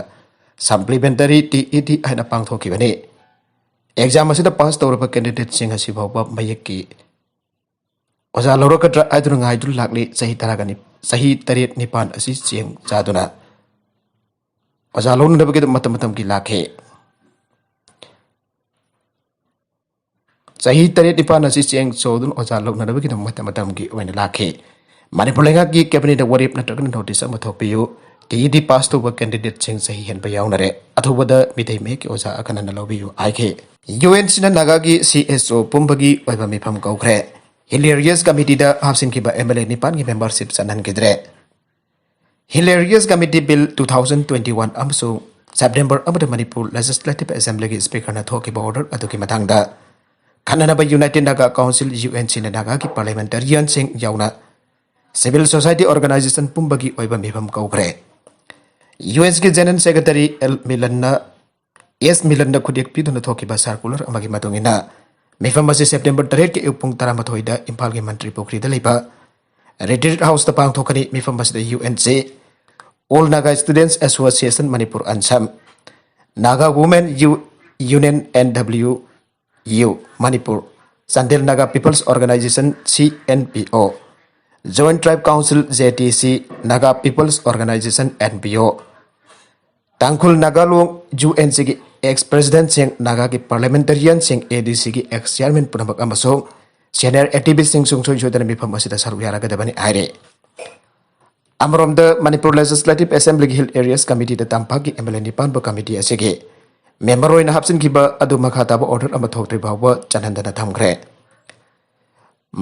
ꯁꯄ꯭ꯂꯤꯃꯦꯟꯇꯔꯤ ꯇꯤ ꯏ ꯇꯤ ꯍꯥꯏꯅ ꯄꯥꯡꯊꯣꯛꯈꯤꯕꯅꯤ꯫ ꯑꯦꯛꯖꯥꯝ ꯑꯁꯤꯗ ꯄꯥꯁ ꯇꯧꯔꯕ ꯀꯦꯟꯗꯤꯗꯦꯠꯁꯤꯡ ꯑꯁꯤ ꯐꯥꯎꯕ ꯃꯌꯦꯛꯀꯤ ꯑꯣꯖꯥ ꯂꯧꯔꯛꯀꯗ꯭ꯔꯥ ꯍꯥꯏꯗꯨꯅ ꯉꯥꯏꯗꯨꯅ ꯂꯥꯛꯂꯤ꯫ ꯆꯍꯤ ꯇꯔꯥꯒ ꯅꯤ-, ꯆꯍꯤ ꯇꯔꯦꯠ ꯅꯤꯄꯥꯟ ꯑꯁꯤ ꯆꯦꯡ ꯆꯥꯗꯨꯅ ꯑꯣꯖꯥ ꯂꯧꯅꯅꯕꯒꯤꯗꯃꯛ ꯃꯇꯝ ꯃꯇꯝꯒꯤ ꯂꯥꯛꯈꯤ꯫ ꯆꯍꯤ ꯇꯔꯦꯠ ꯅꯤꯄꯥꯟ ꯑꯁꯤ ꯆꯦꯡ ꯆꯥꯗꯨꯅ ꯑꯣꯖꯥ ꯂꯧꯅꯅꯕꯒꯤꯗꯃꯛ ꯃꯇꯝ ꯃꯇꯝꯒꯤ ꯑꯣꯏꯅ ꯂꯥꯛꯈꯤ꯫ ꯃꯅꯤꯄꯨꯔ ꯂꯩꯉꯥꯛꯀꯤ ꯀꯦꯕꯤꯅꯦꯠꯇ ꯋꯥꯔꯦꯞ ꯅꯠꯇ꯭ꯔꯒꯅ ꯅꯣꯇꯤꯁ ꯑꯃ ꯊꯣꯛꯄꯤꯌꯨ꯫ ꯇꯤ ꯏ ꯇꯤ ꯄꯥꯁ ꯇꯧꯕ ꯀꯦꯟꯗꯤꯗꯦꯠꯁꯤꯡ ꯆꯍꯤ ꯍꯦꯟꯕ ꯌꯥꯎꯅꯔꯦ꯫ ꯑꯊꯨꯕꯗ ꯃꯤꯇꯩ ꯃꯌꯦꯛꯀꯤ ꯑꯣꯖꯥ ꯑꯈꯟꯅꯅ ꯂꯧꯕꯤꯌꯨ ꯍꯥꯏꯈꯤ꯫ ꯌꯨ ꯑꯦꯟ ꯁꯤꯅ ꯅꯥꯒꯥꯒꯤ ꯁꯤ ꯑꯦꯁ ꯑꯣ ꯄꯨꯝꯕꯒꯤ ꯑꯣꯏꯕ ꯃꯤꯐꯝ ꯀꯧꯈ꯭ꯔꯦ꯫ ꯍꯤꯂꯦꯔꯤꯌꯁ ꯀꯃꯤꯇꯤꯗ ꯍꯥꯞꯆꯤꯟꯈꯤꯕ ꯑꯦꯝ ꯑꯦꯜ ꯑꯦ ꯅꯤꯄꯥꯟꯒꯤ ꯃꯦꯝꯕꯔꯁꯤꯞ ꯆꯠꯍꯟꯈꯤꯗ꯭ꯔꯦ꯫ Hill areas committee bill two thousand twenty one ꯑꯃꯁꯨꯡ ꯁꯦꯞꯇꯦꯝꯕꯔ ꯑꯃꯗ ꯃꯅꯤꯄꯨꯔ ꯂꯦꯖꯤꯁꯂꯦꯇꯤꯚ ꯑꯦꯁꯦꯝꯕ꯭ꯂꯤꯒꯤ ꯁ꯭ꯄꯤꯀꯔꯅ ꯊꯣꯛꯈꯤꯕ ꯑꯣꯔꯗꯔ ꯑꯗꯨꯒꯤ ꯃꯇꯥꯡꯗ ꯈꯟꯅꯅꯕ United Naga Council, U N ꯁꯤꯅ ꯅꯥꯒꯥꯒꯤ ꯄꯥꯔꯂꯤꯌꯥꯃꯦꯟꯇꯔꯤꯌꯟꯁꯤꯡ ꯌꯥꯎꯅ ꯁꯤꯚꯤꯜ ꯁꯣꯁꯥꯏꯇꯤ ꯑꯣꯔꯒꯅꯥꯏꯖꯦꯁꯟ ꯄꯨꯝꯕꯒꯤ ꯑꯣꯏꯕ ꯃꯤꯐꯝ ꯀꯧꯈ꯭ꯔꯦ꯫ ꯌꯨ ꯑꯦꯟ ꯁꯤꯒꯤ ꯖꯦꯅꯔꯦꯜ ꯁꯦꯀ꯭ꯔꯦꯇꯔꯤ ꯑꯦꯜ ꯃꯤꯂꯟꯅ ꯑꯦꯁ ꯃꯤꯂꯟꯗ ꯈꯨꯠꯌꯦꯛ ꯄꯤꯗꯨꯅ ꯊꯣꯛꯈꯤꯕ ꯁꯥꯔꯀꯨꯂꯔ ꯑꯃꯒꯤ ꯃꯇꯨꯡ ꯏꯟꯅ, ꯃꯤꯐꯝ ꯑꯁꯤ ꯁꯦꯞꯇꯦꯝꯕꯔ ꯇꯔꯦꯠꯀꯤ ꯑꯌꯨꯛ ꯄꯨꯡ ꯇꯔꯥꯃꯥꯊꯣꯏꯗ ꯏꯝꯐꯥꯜꯒꯤ ꯃꯟꯇ꯭ꯔꯤ ꯄꯨꯈ꯭ꯔꯤꯗ ꯂꯩꯕ ꯔꯤꯇ꯭ꯔꯤꯠ ꯍꯥꯎꯁꯇ ꯄꯥꯡꯊꯣꯛꯀꯅꯤ꯫ ꯃꯤꯐꯝ ꯑꯁꯤꯗ U N C, All Naga Students Association Manipur, ANSAM, Naga Women U-, Union, N W U Manipur, Chandel Naga People's Organization, C N P O, Joint Tribe Council, J T C, Naga People's Organization, N P O, Tangkhul Naga Long U N ꯁꯤꯒꯤ ex ꯄ꯭ꯔꯦꯁꯤꯗꯦꯟꯠꯁꯤꯡ, ꯅꯥꯒꯥꯒꯤ ꯄꯥꯔꯂꯤꯌꯥꯃꯦꯟꯇꯔꯤꯌꯟꯁꯤꯡ, A D ꯁꯤꯒꯤ ex chairman ꯄꯨꯝꯅꯃꯛ ꯑꯃꯁꯨꯡ senior ꯑꯦꯛꯇꯤꯚꯤꯁ꯭ꯠꯁꯤꯡ ꯁꯨꯡꯁꯣꯏ ꯁꯣꯏꯗꯅ ꯃꯤꯐꯝ ꯑꯁꯤꯗ ꯁꯔꯨꯛ ꯌꯥꯔꯒꯗꯕꯅꯤ ꯍꯥꯏꯔꯤ꯫ ꯑꯃꯔꯣꯝꯗ, ꯃꯅꯤꯄꯨꯔ ꯂꯦꯖꯤꯁꯂꯦꯇꯤꯚ ꯑꯦꯁꯦꯝꯕ꯭ꯂꯤꯒꯤ ꯍꯤꯜ ꯑꯦꯔꯤꯌꯥꯁ ꯀꯃꯤꯇꯤꯗ ꯇꯝꯄꯥꯛꯀꯤ ꯑꯦꯝ ꯑꯦꯜ ꯑꯦ ꯅꯤꯄꯥꯟꯕꯨ ꯀꯃꯤꯇꯤ ꯑꯁꯤꯒꯤ ꯃꯦꯝꯕꯔ ꯑꯣꯏꯅ ꯍꯥꯞꯆꯤꯟꯈꯤꯕ ꯑꯗꯨ ꯃꯈꯥ ꯇꯥꯕ ꯑꯣꯔꯗꯔ ꯑꯃ ꯊꯣꯛꯇ꯭ꯔꯤ ꯐꯥꯎꯕ ꯆꯠꯍꯟꯗꯅ ꯊꯝꯈ꯭ꯔꯦ꯫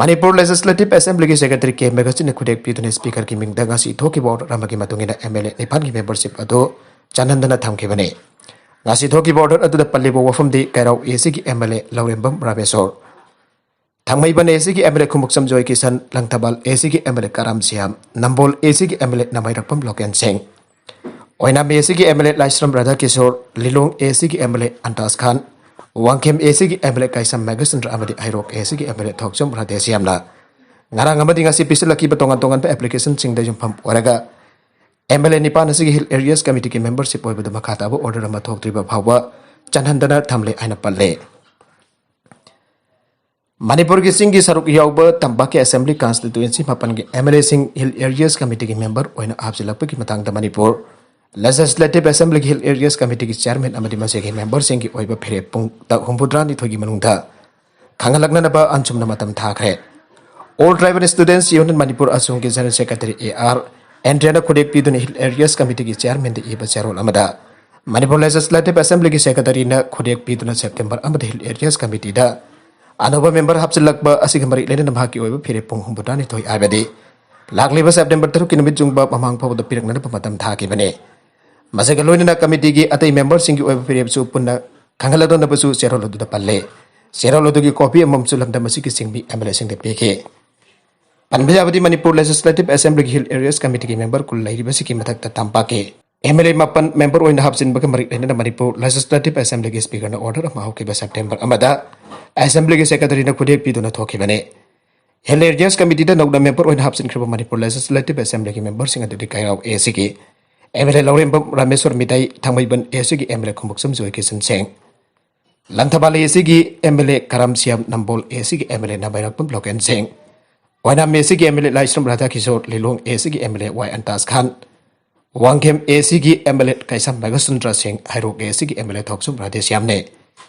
ꯃꯅꯤꯄꯨꯔ ꯂꯦꯖꯤꯁꯂꯦꯇꯤꯚ ꯑꯦꯁꯦꯝꯕ꯭ꯂꯤꯒꯤ ꯁꯦꯀ꯭ꯔꯦꯇꯔꯤ ꯀꯦ ꯃꯦꯒꯁꯤꯟꯅ ꯈꯨꯗꯦꯛ ꯄꯤꯗꯨꯅ ꯁ꯭ꯄꯤꯀꯔꯒꯤ ꯃꯤꯡꯗ ꯉꯁꯤ ꯊꯣꯛꯈꯤꯕ ꯑꯣꯔꯗꯔ ꯑꯃꯒꯤ ꯃꯇꯨꯡ ꯏꯟꯅ ꯑꯦꯝ ꯑꯦꯜ ꯑꯦ ꯅꯤꯄꯥꯟꯒꯤ ꯃꯦꯝꯕꯔꯁꯤꯞ ꯑꯗꯨ ꯆꯠꯍꯟꯗꯅ ꯊꯝꯈꯤꯕꯅꯤ꯫ ꯉꯁꯤ ꯊꯣꯛꯈꯤꯕ ꯑꯣꯔꯗꯔ ꯑꯗꯨꯗ ꯄꯜꯂꯤꯕ ꯋꯥꯐꯝꯗꯤ ꯀꯩꯔꯥꯎ ꯑꯦ ꯁꯤꯒꯤ ꯑꯦꯝ ꯑꯦꯜ ꯑꯦ ꯂꯧꯔꯦꯝꯕꯝ ꯔꯥꯃꯦꯁꯣꯔ, ꯊꯥꯡꯃꯩꯕꯟ ꯑꯦ ꯁꯤꯒꯤ ꯑꯦꯝ ꯑꯦꯜ ꯑꯦ ꯈꯨꯃꯨꯛꯆꯝ ꯖꯣꯏꯀꯤꯁꯟ, ꯂꯪꯊꯕꯥꯜ ꯑꯦ ꯁꯤꯒꯤ ꯑꯦꯝ ꯑꯦꯜ ꯑꯦ ꯀꯔꯥꯝ ꯁꯤꯌꯥꯝ, ꯅꯝꯕꯣꯜ ꯑꯦ ꯁꯤꯒꯤ ꯑꯦꯝ ꯑꯦꯜ ꯑꯦ ꯅꯃꯥꯏꯔꯛꯄꯝ ꯂꯣꯀꯦꯟ ꯁꯤꯡ, ꯑꯣꯏꯅꯥꯝ ꯑꯦ ꯁꯤꯒꯤ ꯑꯦꯝ ꯑꯦꯜ ꯑꯦ ꯂꯥꯏꯁ꯭ꯔꯝ ꯔꯥꯙꯥꯀꯤꯁꯣꯔ, ꯂꯤꯂꯣꯡ ꯑꯦ ꯁꯤꯒꯤ ꯑꯦꯝ ꯑꯦꯜ ꯑꯦ ꯑꯟꯇꯥꯖ ꯈꯥꯟ, ꯋꯥꯡꯈꯦꯝ ꯑꯦ ꯁꯤꯒꯤ ꯑꯦꯝ ꯑꯦꯜ ꯑꯦ ꯀꯥꯏꯁꯝ ꯃꯦꯘꯆꯟꯗ꯭ꯔ ꯑꯃꯗꯤ ꯍꯩꯔꯣꯛ ꯑꯦ ꯁꯤꯒꯤ ꯑꯦꯝ ꯑꯦꯜ ꯑꯦ ꯊꯣꯛꯆꯝ ꯔꯥꯙꯦꯁ꯭ꯌꯥꯝꯅ ꯉꯔꯥꯡ ꯑꯃꯗꯤ ꯉꯁꯤ ꯄꯤꯁꯤꯜꯂꯛꯈꯤꯕ ꯇꯣꯉꯥꯟ ꯇꯣꯉꯥꯟꯕ ꯑꯦꯄ꯭ꯂꯤꯀꯦꯁꯟꯁꯤꯡꯗ ꯌꯨꯝꯐꯝ ꯑꯣꯏꯔꯒ ꯑꯦꯝ ꯑꯦꯜ ꯑꯦ ꯅꯤꯄꯥꯟ ꯑꯁꯤꯒꯤ ꯍꯤꯜ ꯑꯦꯔꯤꯌꯥꯁ ꯀꯃꯤꯇꯤꯒꯤ ꯃꯦꯝꯕꯔꯁꯤꯞ ꯑꯣꯏꯕꯗ ꯃꯈꯥ ꯇꯥꯕ ꯑꯣꯔꯗꯔ ꯑꯃ ꯊꯣꯛꯇ꯭ꯔꯤꯕ ꯐꯥꯎꯕ ꯆꯠꯍꯟꯗꯅ ꯊꯝꯂꯦ ꯍꯥꯏꯅ ꯄꯜꯂꯦ꯫ ꯃꯅꯤꯄꯨꯔꯒꯤ ꯆꯤꯡꯒꯤ ꯁꯔꯨꯛ ꯌꯥꯎꯕ ꯇꯝꯄꯥꯛꯀꯤ ꯑꯁꯦꯝꯕ꯭ꯂꯤ ꯀꯟꯁꯇꯤꯇ꯭ꯋꯦꯟꯁꯤ ꯃꯥꯄꯟꯒꯤ ꯑꯦꯝ ꯑꯦꯜ ꯑꯦꯁꯤꯡ ꯍꯤꯜ ꯑꯦꯔꯤꯌꯥꯁ ꯀꯃꯤꯇꯤꯒꯤ ꯃꯦꯝꯕꯔ ꯑꯣꯏꯅ ꯍꯥꯞꯆꯤꯜꯂꯛꯄꯒꯤ ꯃꯇꯥꯡꯗ ꯃꯅꯤꯄꯨꯔ ꯂꯦꯖꯤꯁꯂꯦꯇꯤꯚ ꯑꯦꯁꯦꯝꯕ꯭ꯂꯤꯒꯤ ꯍꯤꯜ ꯑꯦꯔꯤꯌꯥꯁ ꯀꯃꯤꯇꯤꯒꯤ ꯆꯤꯌꯥꯔꯃꯦꯟ ꯑꯃꯗꯤ ꯃꯁꯤꯒꯤ ꯃꯦꯝꯕꯔꯁꯤꯡꯒꯤ ꯑꯣꯏꯕ ꯐꯤꯔꯦꯞ ꯄꯨꯡ ꯍꯨꯝꯐꯨꯇꯔꯥꯅꯤꯊꯣꯏꯒꯤ ꯃꯅꯨꯡꯗ ꯈꯪꯍꯜꯂꯛꯅꯅꯕ ꯑꯟꯆꯨꯝꯅ ꯃꯇꯝ ꯊꯥꯈ꯭ꯔꯦ꯫ ꯑꯣꯜ ꯇ꯭ꯔꯥꯏꯕꯦꯜ ꯁ꯭ꯇꯨꯗꯦꯟꯠꯁ ꯌꯨꯅꯤꯌꯟ ꯃꯅꯤꯄꯨꯔ ꯑꯁꯣꯝꯒꯤ ꯖꯦꯅꯔꯦꯜ ꯁꯦꯀ꯭ꯔꯦꯇꯔꯤ ꯑꯦ ꯑꯥꯔ ꯑꯦꯟꯗ꯭ꯔꯤꯌꯥꯅ ꯈꯨꯗꯦꯛ ꯄꯤꯗꯨꯅ ꯍꯤꯜ ꯑꯦꯔꯤꯌꯥꯁ ꯀꯃꯤꯇꯤꯒꯤ ꯆꯤꯌꯥꯔꯃꯦꯟꯗ ꯏꯕ ꯆꯦꯔꯣꯜ ꯑꯃꯗ ꯃꯅꯤꯄꯨꯔ ꯂꯦꯖꯤꯁꯂꯦꯇꯤꯚ ꯑꯦꯁꯦꯝꯕ꯭ꯂꯤꯒꯤ ꯁꯦꯀ꯭ꯔꯦꯇꯔꯤꯅ ꯈꯨꯗꯦꯛ ꯄꯤꯗꯨꯅ ꯁꯦꯞꯇꯦꯝꯕꯔ ꯑꯃꯗ ꯍꯤꯜ ꯑꯦꯔꯤꯌꯥꯁ ꯀꯃꯤꯇꯤꯗ ꯑꯅꯧꯕ ꯃꯦꯝꯕꯔ ꯍꯥꯞꯆꯤꯜꯂꯛꯄ ꯑꯁꯤꯒ ꯃꯔꯤ ꯂꯩꯅꯅ ꯃꯍꯥꯛꯀꯤ ꯑꯣꯏꯕ ꯐꯤꯔꯦꯞ ꯄꯨꯡ ꯍꯨꯝꯐꯨꯇꯔꯥꯅꯤꯊꯣꯏ ꯍꯥꯏꯕꯗꯤ ꯂꯥꯛꯂꯤꯕ ꯁꯦꯞꯇꯦꯝꯕꯔ ꯇꯔꯨꯛꯀꯤ ꯅꯨꯃꯤꯠ ꯌꯨꯡꯕ ꯃꯃꯥꯡ ꯐꯥꯎꯕꯗ ꯄꯤꯔꯛꯅꯅꯕ ꯃꯇꯝ ꯊꯥꯈꯤꯕꯅꯤ꯫ ꯃꯁꯤꯒ ꯂꯣꯏꯅꯅ ꯀꯃꯤꯇꯤꯒꯤ ꯑꯇꯩ ꯃꯦꯝꯕꯔꯁꯤꯡꯒꯤ ꯑꯣꯏꯕ ꯐꯤꯔꯦꯞꯁꯨ ꯄꯨꯟꯅ ꯈꯪꯍꯜꯂꯗꯧꯅꯕꯁꯨ ꯆꯦꯔꯣꯜ ꯑꯗꯨꯗ ꯄꯜꯂꯦ꯫ ꯆꯦꯔꯣꯜ ꯑꯗꯨꯒꯤ ꯀꯣꯄꯤ ꯑꯃꯃꯝꯁꯨ ꯂꯝꯗꯝ ꯑꯁꯤꯒꯤ ꯆꯤꯡꯃꯤ ꯑꯦꯝ ꯑꯦꯜ ꯑꯦꯁꯤꯡꯗ ꯄꯤꯈꯤ꯫ ꯄꯟꯕ ꯌꯥꯕꯗꯤ ꯃꯅꯤꯄꯨꯔ ꯂꯦꯖꯤꯁꯂꯦꯇꯤꯚ ꯑꯦꯁꯦꯝꯕ꯭ꯂꯤꯒꯤ ꯍꯤꯜ ꯑꯦꯔꯤꯌꯥꯁ ꯀꯃꯤꯇꯤꯒꯤ ꯃꯦꯝꯕꯔ ꯀꯨꯟ ꯂꯩꯔꯤꯕꯁꯤꯒꯤ ꯃꯊꯛꯇ ꯇꯝꯄꯥꯛꯀꯤ ꯑꯦꯝ ꯑꯦꯜ ꯑꯦ ꯃꯥꯄꯟ ꯃꯦꯝꯕꯔ ꯑꯣꯏꯅ ꯍꯥꯞꯆꯤꯟꯕꯒ ꯃꯔꯤ ꯂꯩꯅꯅ ꯃꯅꯤꯄꯨꯔ ꯂꯦꯖꯤꯁꯂꯦꯇꯤꯚ ꯑꯦꯁꯦꯝꯕ꯭ꯂꯤꯒꯤ ꯁ꯭ꯄꯤꯀꯔꯅ ꯑꯣꯔꯗꯔ ꯑꯃ ꯍꯧꯈꯤꯕ ꯁꯦꯞꯇꯦꯝꯕꯔ ꯑꯃꯗ ꯑꯦꯁꯦꯝꯕ꯭ꯂꯤꯒꯤ ꯁꯦꯀ꯭ꯔꯦꯇꯔꯤꯅ ꯈꯨꯗꯦꯛ ꯄꯤꯗꯨꯅ ꯊꯣꯛꯈꯤꯕꯅꯤ꯫ ꯍꯤꯜ ꯑꯦꯔꯤꯌꯥꯁ ꯀꯃꯤꯇꯤꯗ ꯅꯧꯅ ꯃꯦꯝꯕꯔ ꯑꯣꯏꯅ ꯍꯥꯞꯆꯤꯟꯈ꯭ꯔꯕ ꯃꯅꯤꯄꯨꯔ ꯂꯦꯖꯤꯁꯂꯦꯇꯤꯚ ꯑꯦꯁꯦꯝꯕ꯭ꯂꯤꯒꯤ ꯃꯦꯝꯕꯔꯁꯤꯡ ꯑꯗꯨꯗꯤ ꯀꯩꯔꯥꯎ ꯑꯦ ꯁꯤꯒꯤ ꯑꯦꯝ ꯑꯦꯜ ꯑꯦ ꯂꯧꯔꯦꯝꯕꯝ ꯔꯥꯃꯦꯁ꯭ꯋꯔ ꯃꯤꯇꯩ, ꯊꯥꯡꯃꯩꯕꯟ ꯑꯦ ꯁꯤꯒꯤ ꯑꯦꯝ ꯑꯦꯜ ꯑꯦ ꯈꯨꯃꯨꯛꯆꯝ ꯖꯣꯏ ꯀꯤꯁꯟ ꯁꯤꯡ, ꯂꯪꯊꯕꯥꯜ ꯑꯦ ꯁꯤꯒꯤ ꯑꯦꯝ ꯑꯦꯜ ꯑꯦ ꯀꯔꯥꯝ ꯁꯤꯌꯥꯝ, ꯅꯝꯕꯣꯜ ꯑꯦ ꯁꯤꯒꯤ ꯑꯦꯝ ꯑꯦꯜ ꯑꯦ ꯅꯕꯥꯏꯔꯛꯄꯝ ꯂꯣꯀꯦꯟ ꯁꯤꯡ, ꯑꯣꯏꯅꯥꯝ ꯑꯦ ꯁꯤꯒꯤ ꯑꯦꯝ ꯑꯦꯜ ꯑꯦ ꯂꯥꯏꯁ꯭ꯔꯝ ꯔꯥꯙꯥꯀꯤꯁꯣꯔ, ꯂꯤꯂꯣꯡ ꯑꯦ ꯁꯤꯒꯤ ꯑꯦꯝ ꯑꯦꯜ ꯑꯦ ꯋꯥꯏ ꯑꯟꯇꯥꯖ ꯈꯥꯟ, ꯋꯥꯡꯈꯦꯝ ꯑꯦ ꯁꯤꯒꯤ ꯑꯦꯝ ꯑꯦꯜ ꯑꯦ ꯀꯩꯁꯥꯝ ꯃꯦꯘꯁꯨꯟꯗ꯭ꯔ ꯁꯤꯡ, ꯍꯩꯔꯣꯛ ꯑꯦ ꯁꯤꯒꯤ ꯑꯦꯝ ꯑꯦꯜ ꯑꯦ ꯊꯣꯛꯆꯨꯝ ꯔꯥꯙꯦꯁ꯭ꯌꯥꯝꯅꯦ꯫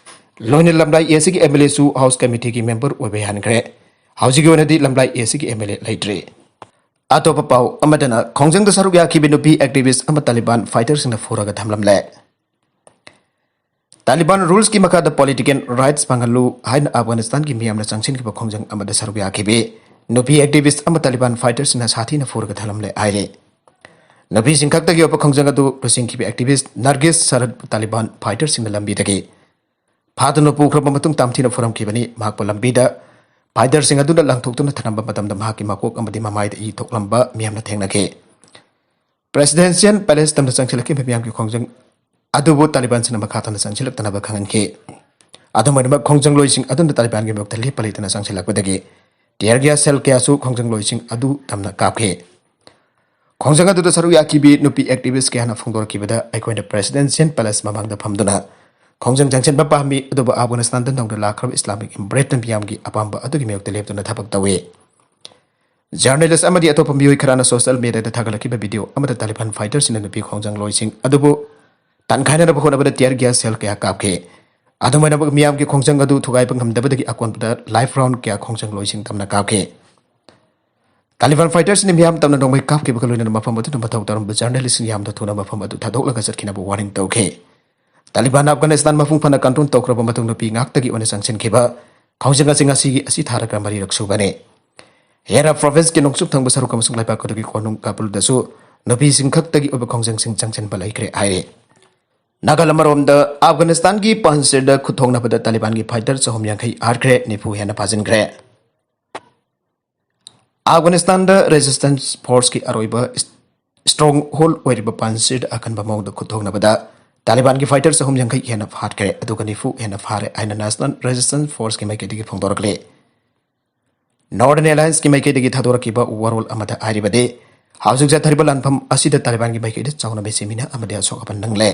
ꯂꯣꯏꯅ ꯂꯝꯂꯥꯏ ꯑꯦ ꯁꯤꯒꯤ ꯑꯦꯝ ꯑꯦꯜ ꯑꯦꯁꯨ ꯍꯥꯎꯁ ꯀꯃꯤꯇꯤꯒꯤ ꯃꯦꯝꯕꯔ ꯑꯣꯏꯕ ꯌꯥꯍꯟꯈ꯭ꯔꯦ꯫ ꯍꯧꯖꯤꯛꯀꯤ ꯑꯣꯏꯅꯗꯤ ꯂꯝꯂꯥꯏ ꯑꯦ ꯁꯤꯒꯤ ꯑꯦꯝ ꯑꯦꯜ ꯑꯦ ꯂꯩꯇ꯭ꯔꯤ꯫ ꯑꯇꯣꯞꯄ ꯄꯥꯎ ꯑꯃꯗꯅ, ꯈꯣꯡꯖꯪꯗ ꯁꯔꯨꯛ ꯌꯥꯈꯤꯕ ꯅꯨꯄꯤ ꯑꯦꯛꯇꯤꯚꯤꯁ꯭ꯠ ꯑꯃ ꯇꯥꯂꯤꯕꯥꯟ ꯐꯥꯏꯇꯔꯁꯤꯡꯅ ꯐꯨꯔꯒ ꯊꯝꯂꯝꯂꯦ꯫ ꯇꯥꯂꯤꯕꯥꯟ ꯔꯨꯜꯁꯀꯤ ꯃꯈꯥꯗ ꯄꯣꯂꯤꯇꯤꯀꯦꯜ ꯔꯥꯏꯠꯁ ꯐꯪꯍꯜꯂꯨ ꯍꯥꯏꯅ ꯑꯐꯒꯥꯅꯤꯁꯇꯥꯟꯒꯤ ꯃꯤꯌꯥꯝꯅ ꯆꯪꯁꯤꯟꯈꯤꯕ ꯈꯣꯡꯖꯪ ꯑꯃꯗ ꯁꯔꯨꯛ ꯌꯥꯈꯤꯕꯤ ꯅꯨꯄꯤ ꯑꯦꯛꯇꯤꯚꯤꯁ꯭ꯠ ꯑꯃ ꯇꯥꯂꯤꯕꯥꯟ ꯐꯥꯏꯇꯔꯁꯤꯡꯅ ꯁꯥꯊꯤꯅ ꯐꯨꯔꯒ ꯊꯝꯂꯝꯂꯦ ꯍꯥꯏꯔꯤ꯫ ꯅꯨꯄꯤꯁꯤꯡ ꯈꯛꯇꯒꯤ ꯑꯣꯏꯕ ꯈꯣꯡꯖꯪ ꯑꯗꯨ ꯂꯣꯏꯁꯤꯟꯈꯤꯕ ꯑꯦꯛꯇꯤꯚꯤꯁ꯭ꯠ ꯅꯔꯒꯤꯁ ꯁꯔꯠꯄꯨ ꯇꯥꯂꯤꯕꯥꯟ ꯐꯥꯏꯇꯔꯁꯤꯡꯅ ꯂꯝꯕꯤꯗꯒꯤ ꯐꯥꯗꯨꯅ ꯄꯨꯈ꯭ꯔꯕ ꯃꯇꯨꯡ ꯇꯝꯊꯤꯅ ꯐꯨꯔꯝꯈꯤꯕꯅꯤ꯫ ꯃꯍꯥꯛꯄꯨ ꯂꯝꯕꯤꯗ ꯐꯥꯏꯇꯔꯁꯤꯡ ꯑꯗꯨꯅ ꯂꯪꯊꯣꯛꯇꯨꯅ ꯊꯝꯂꯝꯕ ꯃꯇꯝꯗ ꯃꯍꯥꯛꯀꯤ ꯃꯀꯣꯛ ꯑꯃꯗꯤ ꯃꯃꯥꯏꯗ ꯏ ꯊꯣꯛꯂꯝꯕ ꯃꯤꯌꯥꯝꯅ ꯊꯦꯡꯅꯈꯤ꯫ ꯄ꯭ꯔꯦꯁꯤꯗꯦꯟꯁꯤꯌꯦꯜ ꯄꯦꯂꯦꯁ ꯇꯝꯅ ꯆꯪꯁꯤꯜꯂꯛꯈꯤꯕ ꯃꯤꯌꯥꯝꯒꯤ ꯈꯣꯡꯖꯪ ꯑꯗꯨꯕꯨ ꯇꯥꯂꯤꯕꯥꯟꯁꯤꯡꯅ ꯃꯈꯥ ꯇꯥꯅ ꯆꯪꯁꯤꯜꯂꯛꯇꯅꯕ ꯈꯪꯍꯟꯈꯤ꯫ ꯑꯗꯨꯝ ꯑꯣꯏꯅꯃꯛ, ꯈꯣꯡꯖꯪꯂꯣꯏꯁꯤꯡ ꯑꯗꯨꯅ ꯇꯥꯂꯤꯕꯥꯟꯒꯤ ꯃꯥꯌꯣꯛꯇ ꯂꯦꯞꯄ ꯂꯩꯇꯅ ꯆꯪꯁꯤꯜꯂꯛꯄꯗꯒꯤ tear gas shell ꯀꯌꯥꯁꯨ ꯈꯣꯡꯖꯪꯂꯣꯏꯁꯤꯡ ꯑꯗꯨ ꯇꯝꯅ ꯀꯥꯞꯈꯤ꯫ ꯈꯣꯡꯖꯪ ꯑꯗꯨꯗ ꯁꯔꯨꯛ ꯌꯥꯈꯤꯕꯤ ꯅꯨꯄꯤ ꯑꯦꯛꯇꯤꯚꯤꯁ꯭ꯠ ꯀꯌꯥꯅ ꯐꯣꯡꯗꯣꯔꯛꯈꯤꯕꯗ, ꯑꯩꯈꯣꯏꯅ ꯄ꯭ꯔꯦꯁꯤꯗꯦꯟꯁꯤꯌꯦꯜ ꯄꯦꯂꯦꯁ ꯃꯃꯥꯡꯗ ꯐꯝꯗꯨꯅ ꯈꯣꯡꯖꯪ ꯆꯪꯁꯤꯟꯕ ꯄꯥꯝꯃꯤ, ꯑꯗꯨꯕꯨ ꯑꯐꯒꯥꯅꯤꯁꯇꯥꯟꯗ ꯅꯧꯅ ꯂꯥꯛꯈ꯭ꯔꯕ ꯏꯁꯂꯥꯃꯤꯛ ꯏꯝꯄꯔꯦꯇꯔ ꯃꯤꯌꯥꯝꯒꯤ ꯑꯄꯥꯝꯕ ꯑꯗꯨꯒꯤ ꯃꯥꯌꯣꯛꯇ ꯂꯦꯞꯇꯨꯅ ꯊꯕꯛ ꯇꯧꯏ꯫ ꯖꯔꯅꯦꯂꯤꯁ꯭ꯠ ꯑꯃꯗꯤ ꯑꯇꯣꯞꯄ ꯃꯤꯑꯣꯏ ꯈꯔꯅ ꯁꯣꯁꯤꯌꯦꯜ ꯃꯤꯗꯤꯌꯥꯗ ꯊꯥꯒꯠꯂꯛꯈꯤꯕ ꯚꯤꯗꯤꯑꯣ ꯑꯃꯗ ꯇꯥꯂꯤꯕꯥꯟ ꯐꯥꯏꯇꯔꯁꯤꯡꯅ ꯅꯨꯄꯤ ꯈꯣꯡꯖꯪꯂꯣꯏꯁꯤꯡ ꯑꯗꯨꯕꯨ ꯇꯥꯟꯈꯥꯏꯅꯅꯕ ꯍꯣꯠꯅꯕꯗ tear gas shell ꯀꯌꯥ ꯀꯥꯞꯈꯤ꯫ ꯑꯗꯨꯝ ꯑꯣꯏꯅꯃꯛ, ꯃꯤꯌꯥꯝꯒꯤ ꯈꯣꯡꯖꯪ ꯑꯗꯨ ꯊꯨꯒꯥꯏꯕ ꯉꯝꯗꯕꯗꯒꯤ ꯑꯀꯣꯟꯕꯗ live round ꯀꯌꯥ ꯈꯣꯡꯖꯪꯂꯣꯏꯁꯤꯡ ꯇꯝꯅ ꯀꯥꯞꯈꯤ꯫ ꯇꯥꯂꯤꯕꯥꯟ ꯐꯥꯏꯇꯔꯁꯤꯡꯅ ꯃꯤꯌꯥꯝ ꯇꯝꯅ ꯅꯣꯡꯃꯩ ꯀꯥꯞꯈꯤꯕꯒ ꯂꯣꯏꯅꯅ ꯃꯐꯝ ꯑꯗꯨꯗ ꯃꯊꯧ ꯇꯧꯔꯝꯕ ꯖꯔꯅꯦꯂꯤꯁ꯭ꯠꯁꯤꯡ ꯌꯥꯝꯅ ꯊꯨꯅ ꯃꯐꯝ ꯑꯗꯨ ꯊꯥꯗꯣꯛꯂꯒ ꯆꯠꯈꯤꯅꯕ ꯋꯥꯔꯅꯤꯡ ꯇꯧꯈꯤ꯫ ꯇꯥꯂꯤꯕꯥꯟ ꯑꯐꯒꯥꯅꯤꯁꯇꯥꯟ ꯃꯄꯨꯡ ꯐꯥꯅ ꯀꯟꯇ꯭ꯔꯣꯜ ꯇꯧꯈ꯭ꯔꯕ ꯃꯇꯨꯡ ꯅꯨꯄꯤ ꯉꯥꯛꯇꯒꯤ ꯑꯣꯏꯅ ꯆꯪꯁꯤꯟꯈꯤꯕ ꯈꯣꯡꯖꯪ ꯑꯁꯤ ꯉꯁꯤꯒꯤ ꯑꯁꯤ ꯊꯥꯔꯒ ꯃꯔꯤꯔꯛ ꯁꯨꯕꯅꯤ꯫ ꯍꯦꯔꯥꯠ ꯄ꯭ꯔꯣꯚꯤꯟꯁꯀꯤ ꯅꯣꯡꯆꯨꯞ ꯊꯪꯕ ꯁꯔꯨꯛ ꯑꯃꯁꯨꯡ ꯂꯩꯕꯥꯛ ꯑꯗꯨꯒꯤ ꯀꯣꯅꯨꯡ ꯀꯥꯕꯨꯜꯗꯁꯨ ꯅꯨꯄꯤꯁꯤꯡ ꯈꯛꯇꯒꯤ ꯑꯣꯏꯕ ꯈꯣꯡꯖꯪꯁꯤꯡ ꯆꯪꯁꯤꯟꯕ ꯂꯩꯈ꯭ꯔꯦ ꯍꯥꯏꯔꯤ꯫ ꯅꯥꯒꯥꯂꯦꯟ ꯑꯃꯔꯣꯝꯗ, ꯑꯐꯒꯥꯅꯤꯁꯇꯥꯟꯒꯤ ꯄꯟꯖꯤꯔꯗ ꯈꯨꯠꯊꯣꯛꯅꯕꯗ ꯇꯥꯂꯤꯕꯥꯟꯒꯤ ꯐꯥꯏꯇꯔ ꯆꯍꯨꯝ ꯌꯥꯡꯈꯩ ꯍꯥꯠꯈ꯭ꯔꯦ, ꯅꯤꯐꯨ ꯍꯦꯟꯅ ꯐꯥꯖꯤꯟꯈ꯭ꯔꯦ꯫ ꯑꯐꯒꯥꯅꯤꯁꯇꯥꯟꯗ ꯔꯦꯖꯤꯁꯇꯦꯟꯁ ꯐꯣꯔꯁꯀꯤ ꯑꯔꯣꯏꯕ ꯏꯁ-, ꯁ꯭ꯇꯔꯣꯡ ꯍꯣꯜꯗ ꯑꯣꯏꯔꯤꯕ ꯄꯟꯖꯤꯔꯗ ꯑꯀꯟꯕ ꯃꯑꯣꯡꯗ ꯈꯨꯠꯊꯣꯛꯅꯕꯗ ꯇꯥꯂꯤꯕꯥꯟꯒꯤ ꯐꯥꯏꯇꯔ ꯆꯍꯨꯝ ꯌꯥꯡꯈꯩ ꯍꯦꯟꯅ ꯍꯥꯠꯈ꯭ꯔꯦ, ꯑꯗꯨꯒ ꯅꯤꯐꯨ ꯍꯦꯟꯅ ꯐꯥꯔꯦ ꯍꯥꯏꯅ ꯅꯦꯁꯅꯦꯜ ꯔꯦꯖꯤꯁꯇꯦꯟꯁ ꯐꯣꯔꯁꯀꯤ ꯃꯥꯏꯀꯩꯗꯒꯤ ꯐꯣꯡꯗꯣꯔꯛꯂꯤ꯫ ꯅꯣꯔꯗꯔꯟ ꯑꯦꯂꯥꯌꯟꯁꯀꯤ ꯃꯥꯏꯀꯩꯗꯒꯤ ꯊꯥꯗꯣꯔꯛꯈꯤꯕ ꯋꯥꯔꯣꯜ ꯑꯃꯗ ꯍꯥꯏꯔꯤꯕꯗꯤ, ꯍꯧꯖꯤꯛ ꯆꯠꯊꯔꯤꯕ ꯂꯥꯟꯐꯝ ꯑꯁꯤꯗ ꯇꯥꯂꯤꯕꯥꯟꯒꯤ ꯃꯥꯏꯀꯩꯗ ꯆꯥꯎꯅ ꯃꯤꯁꯤ ꯃꯤꯅ ꯑꯃꯗꯤ ꯑꯁꯣꯛ ꯑꯄꯟ ꯅꯪꯂꯦ꯫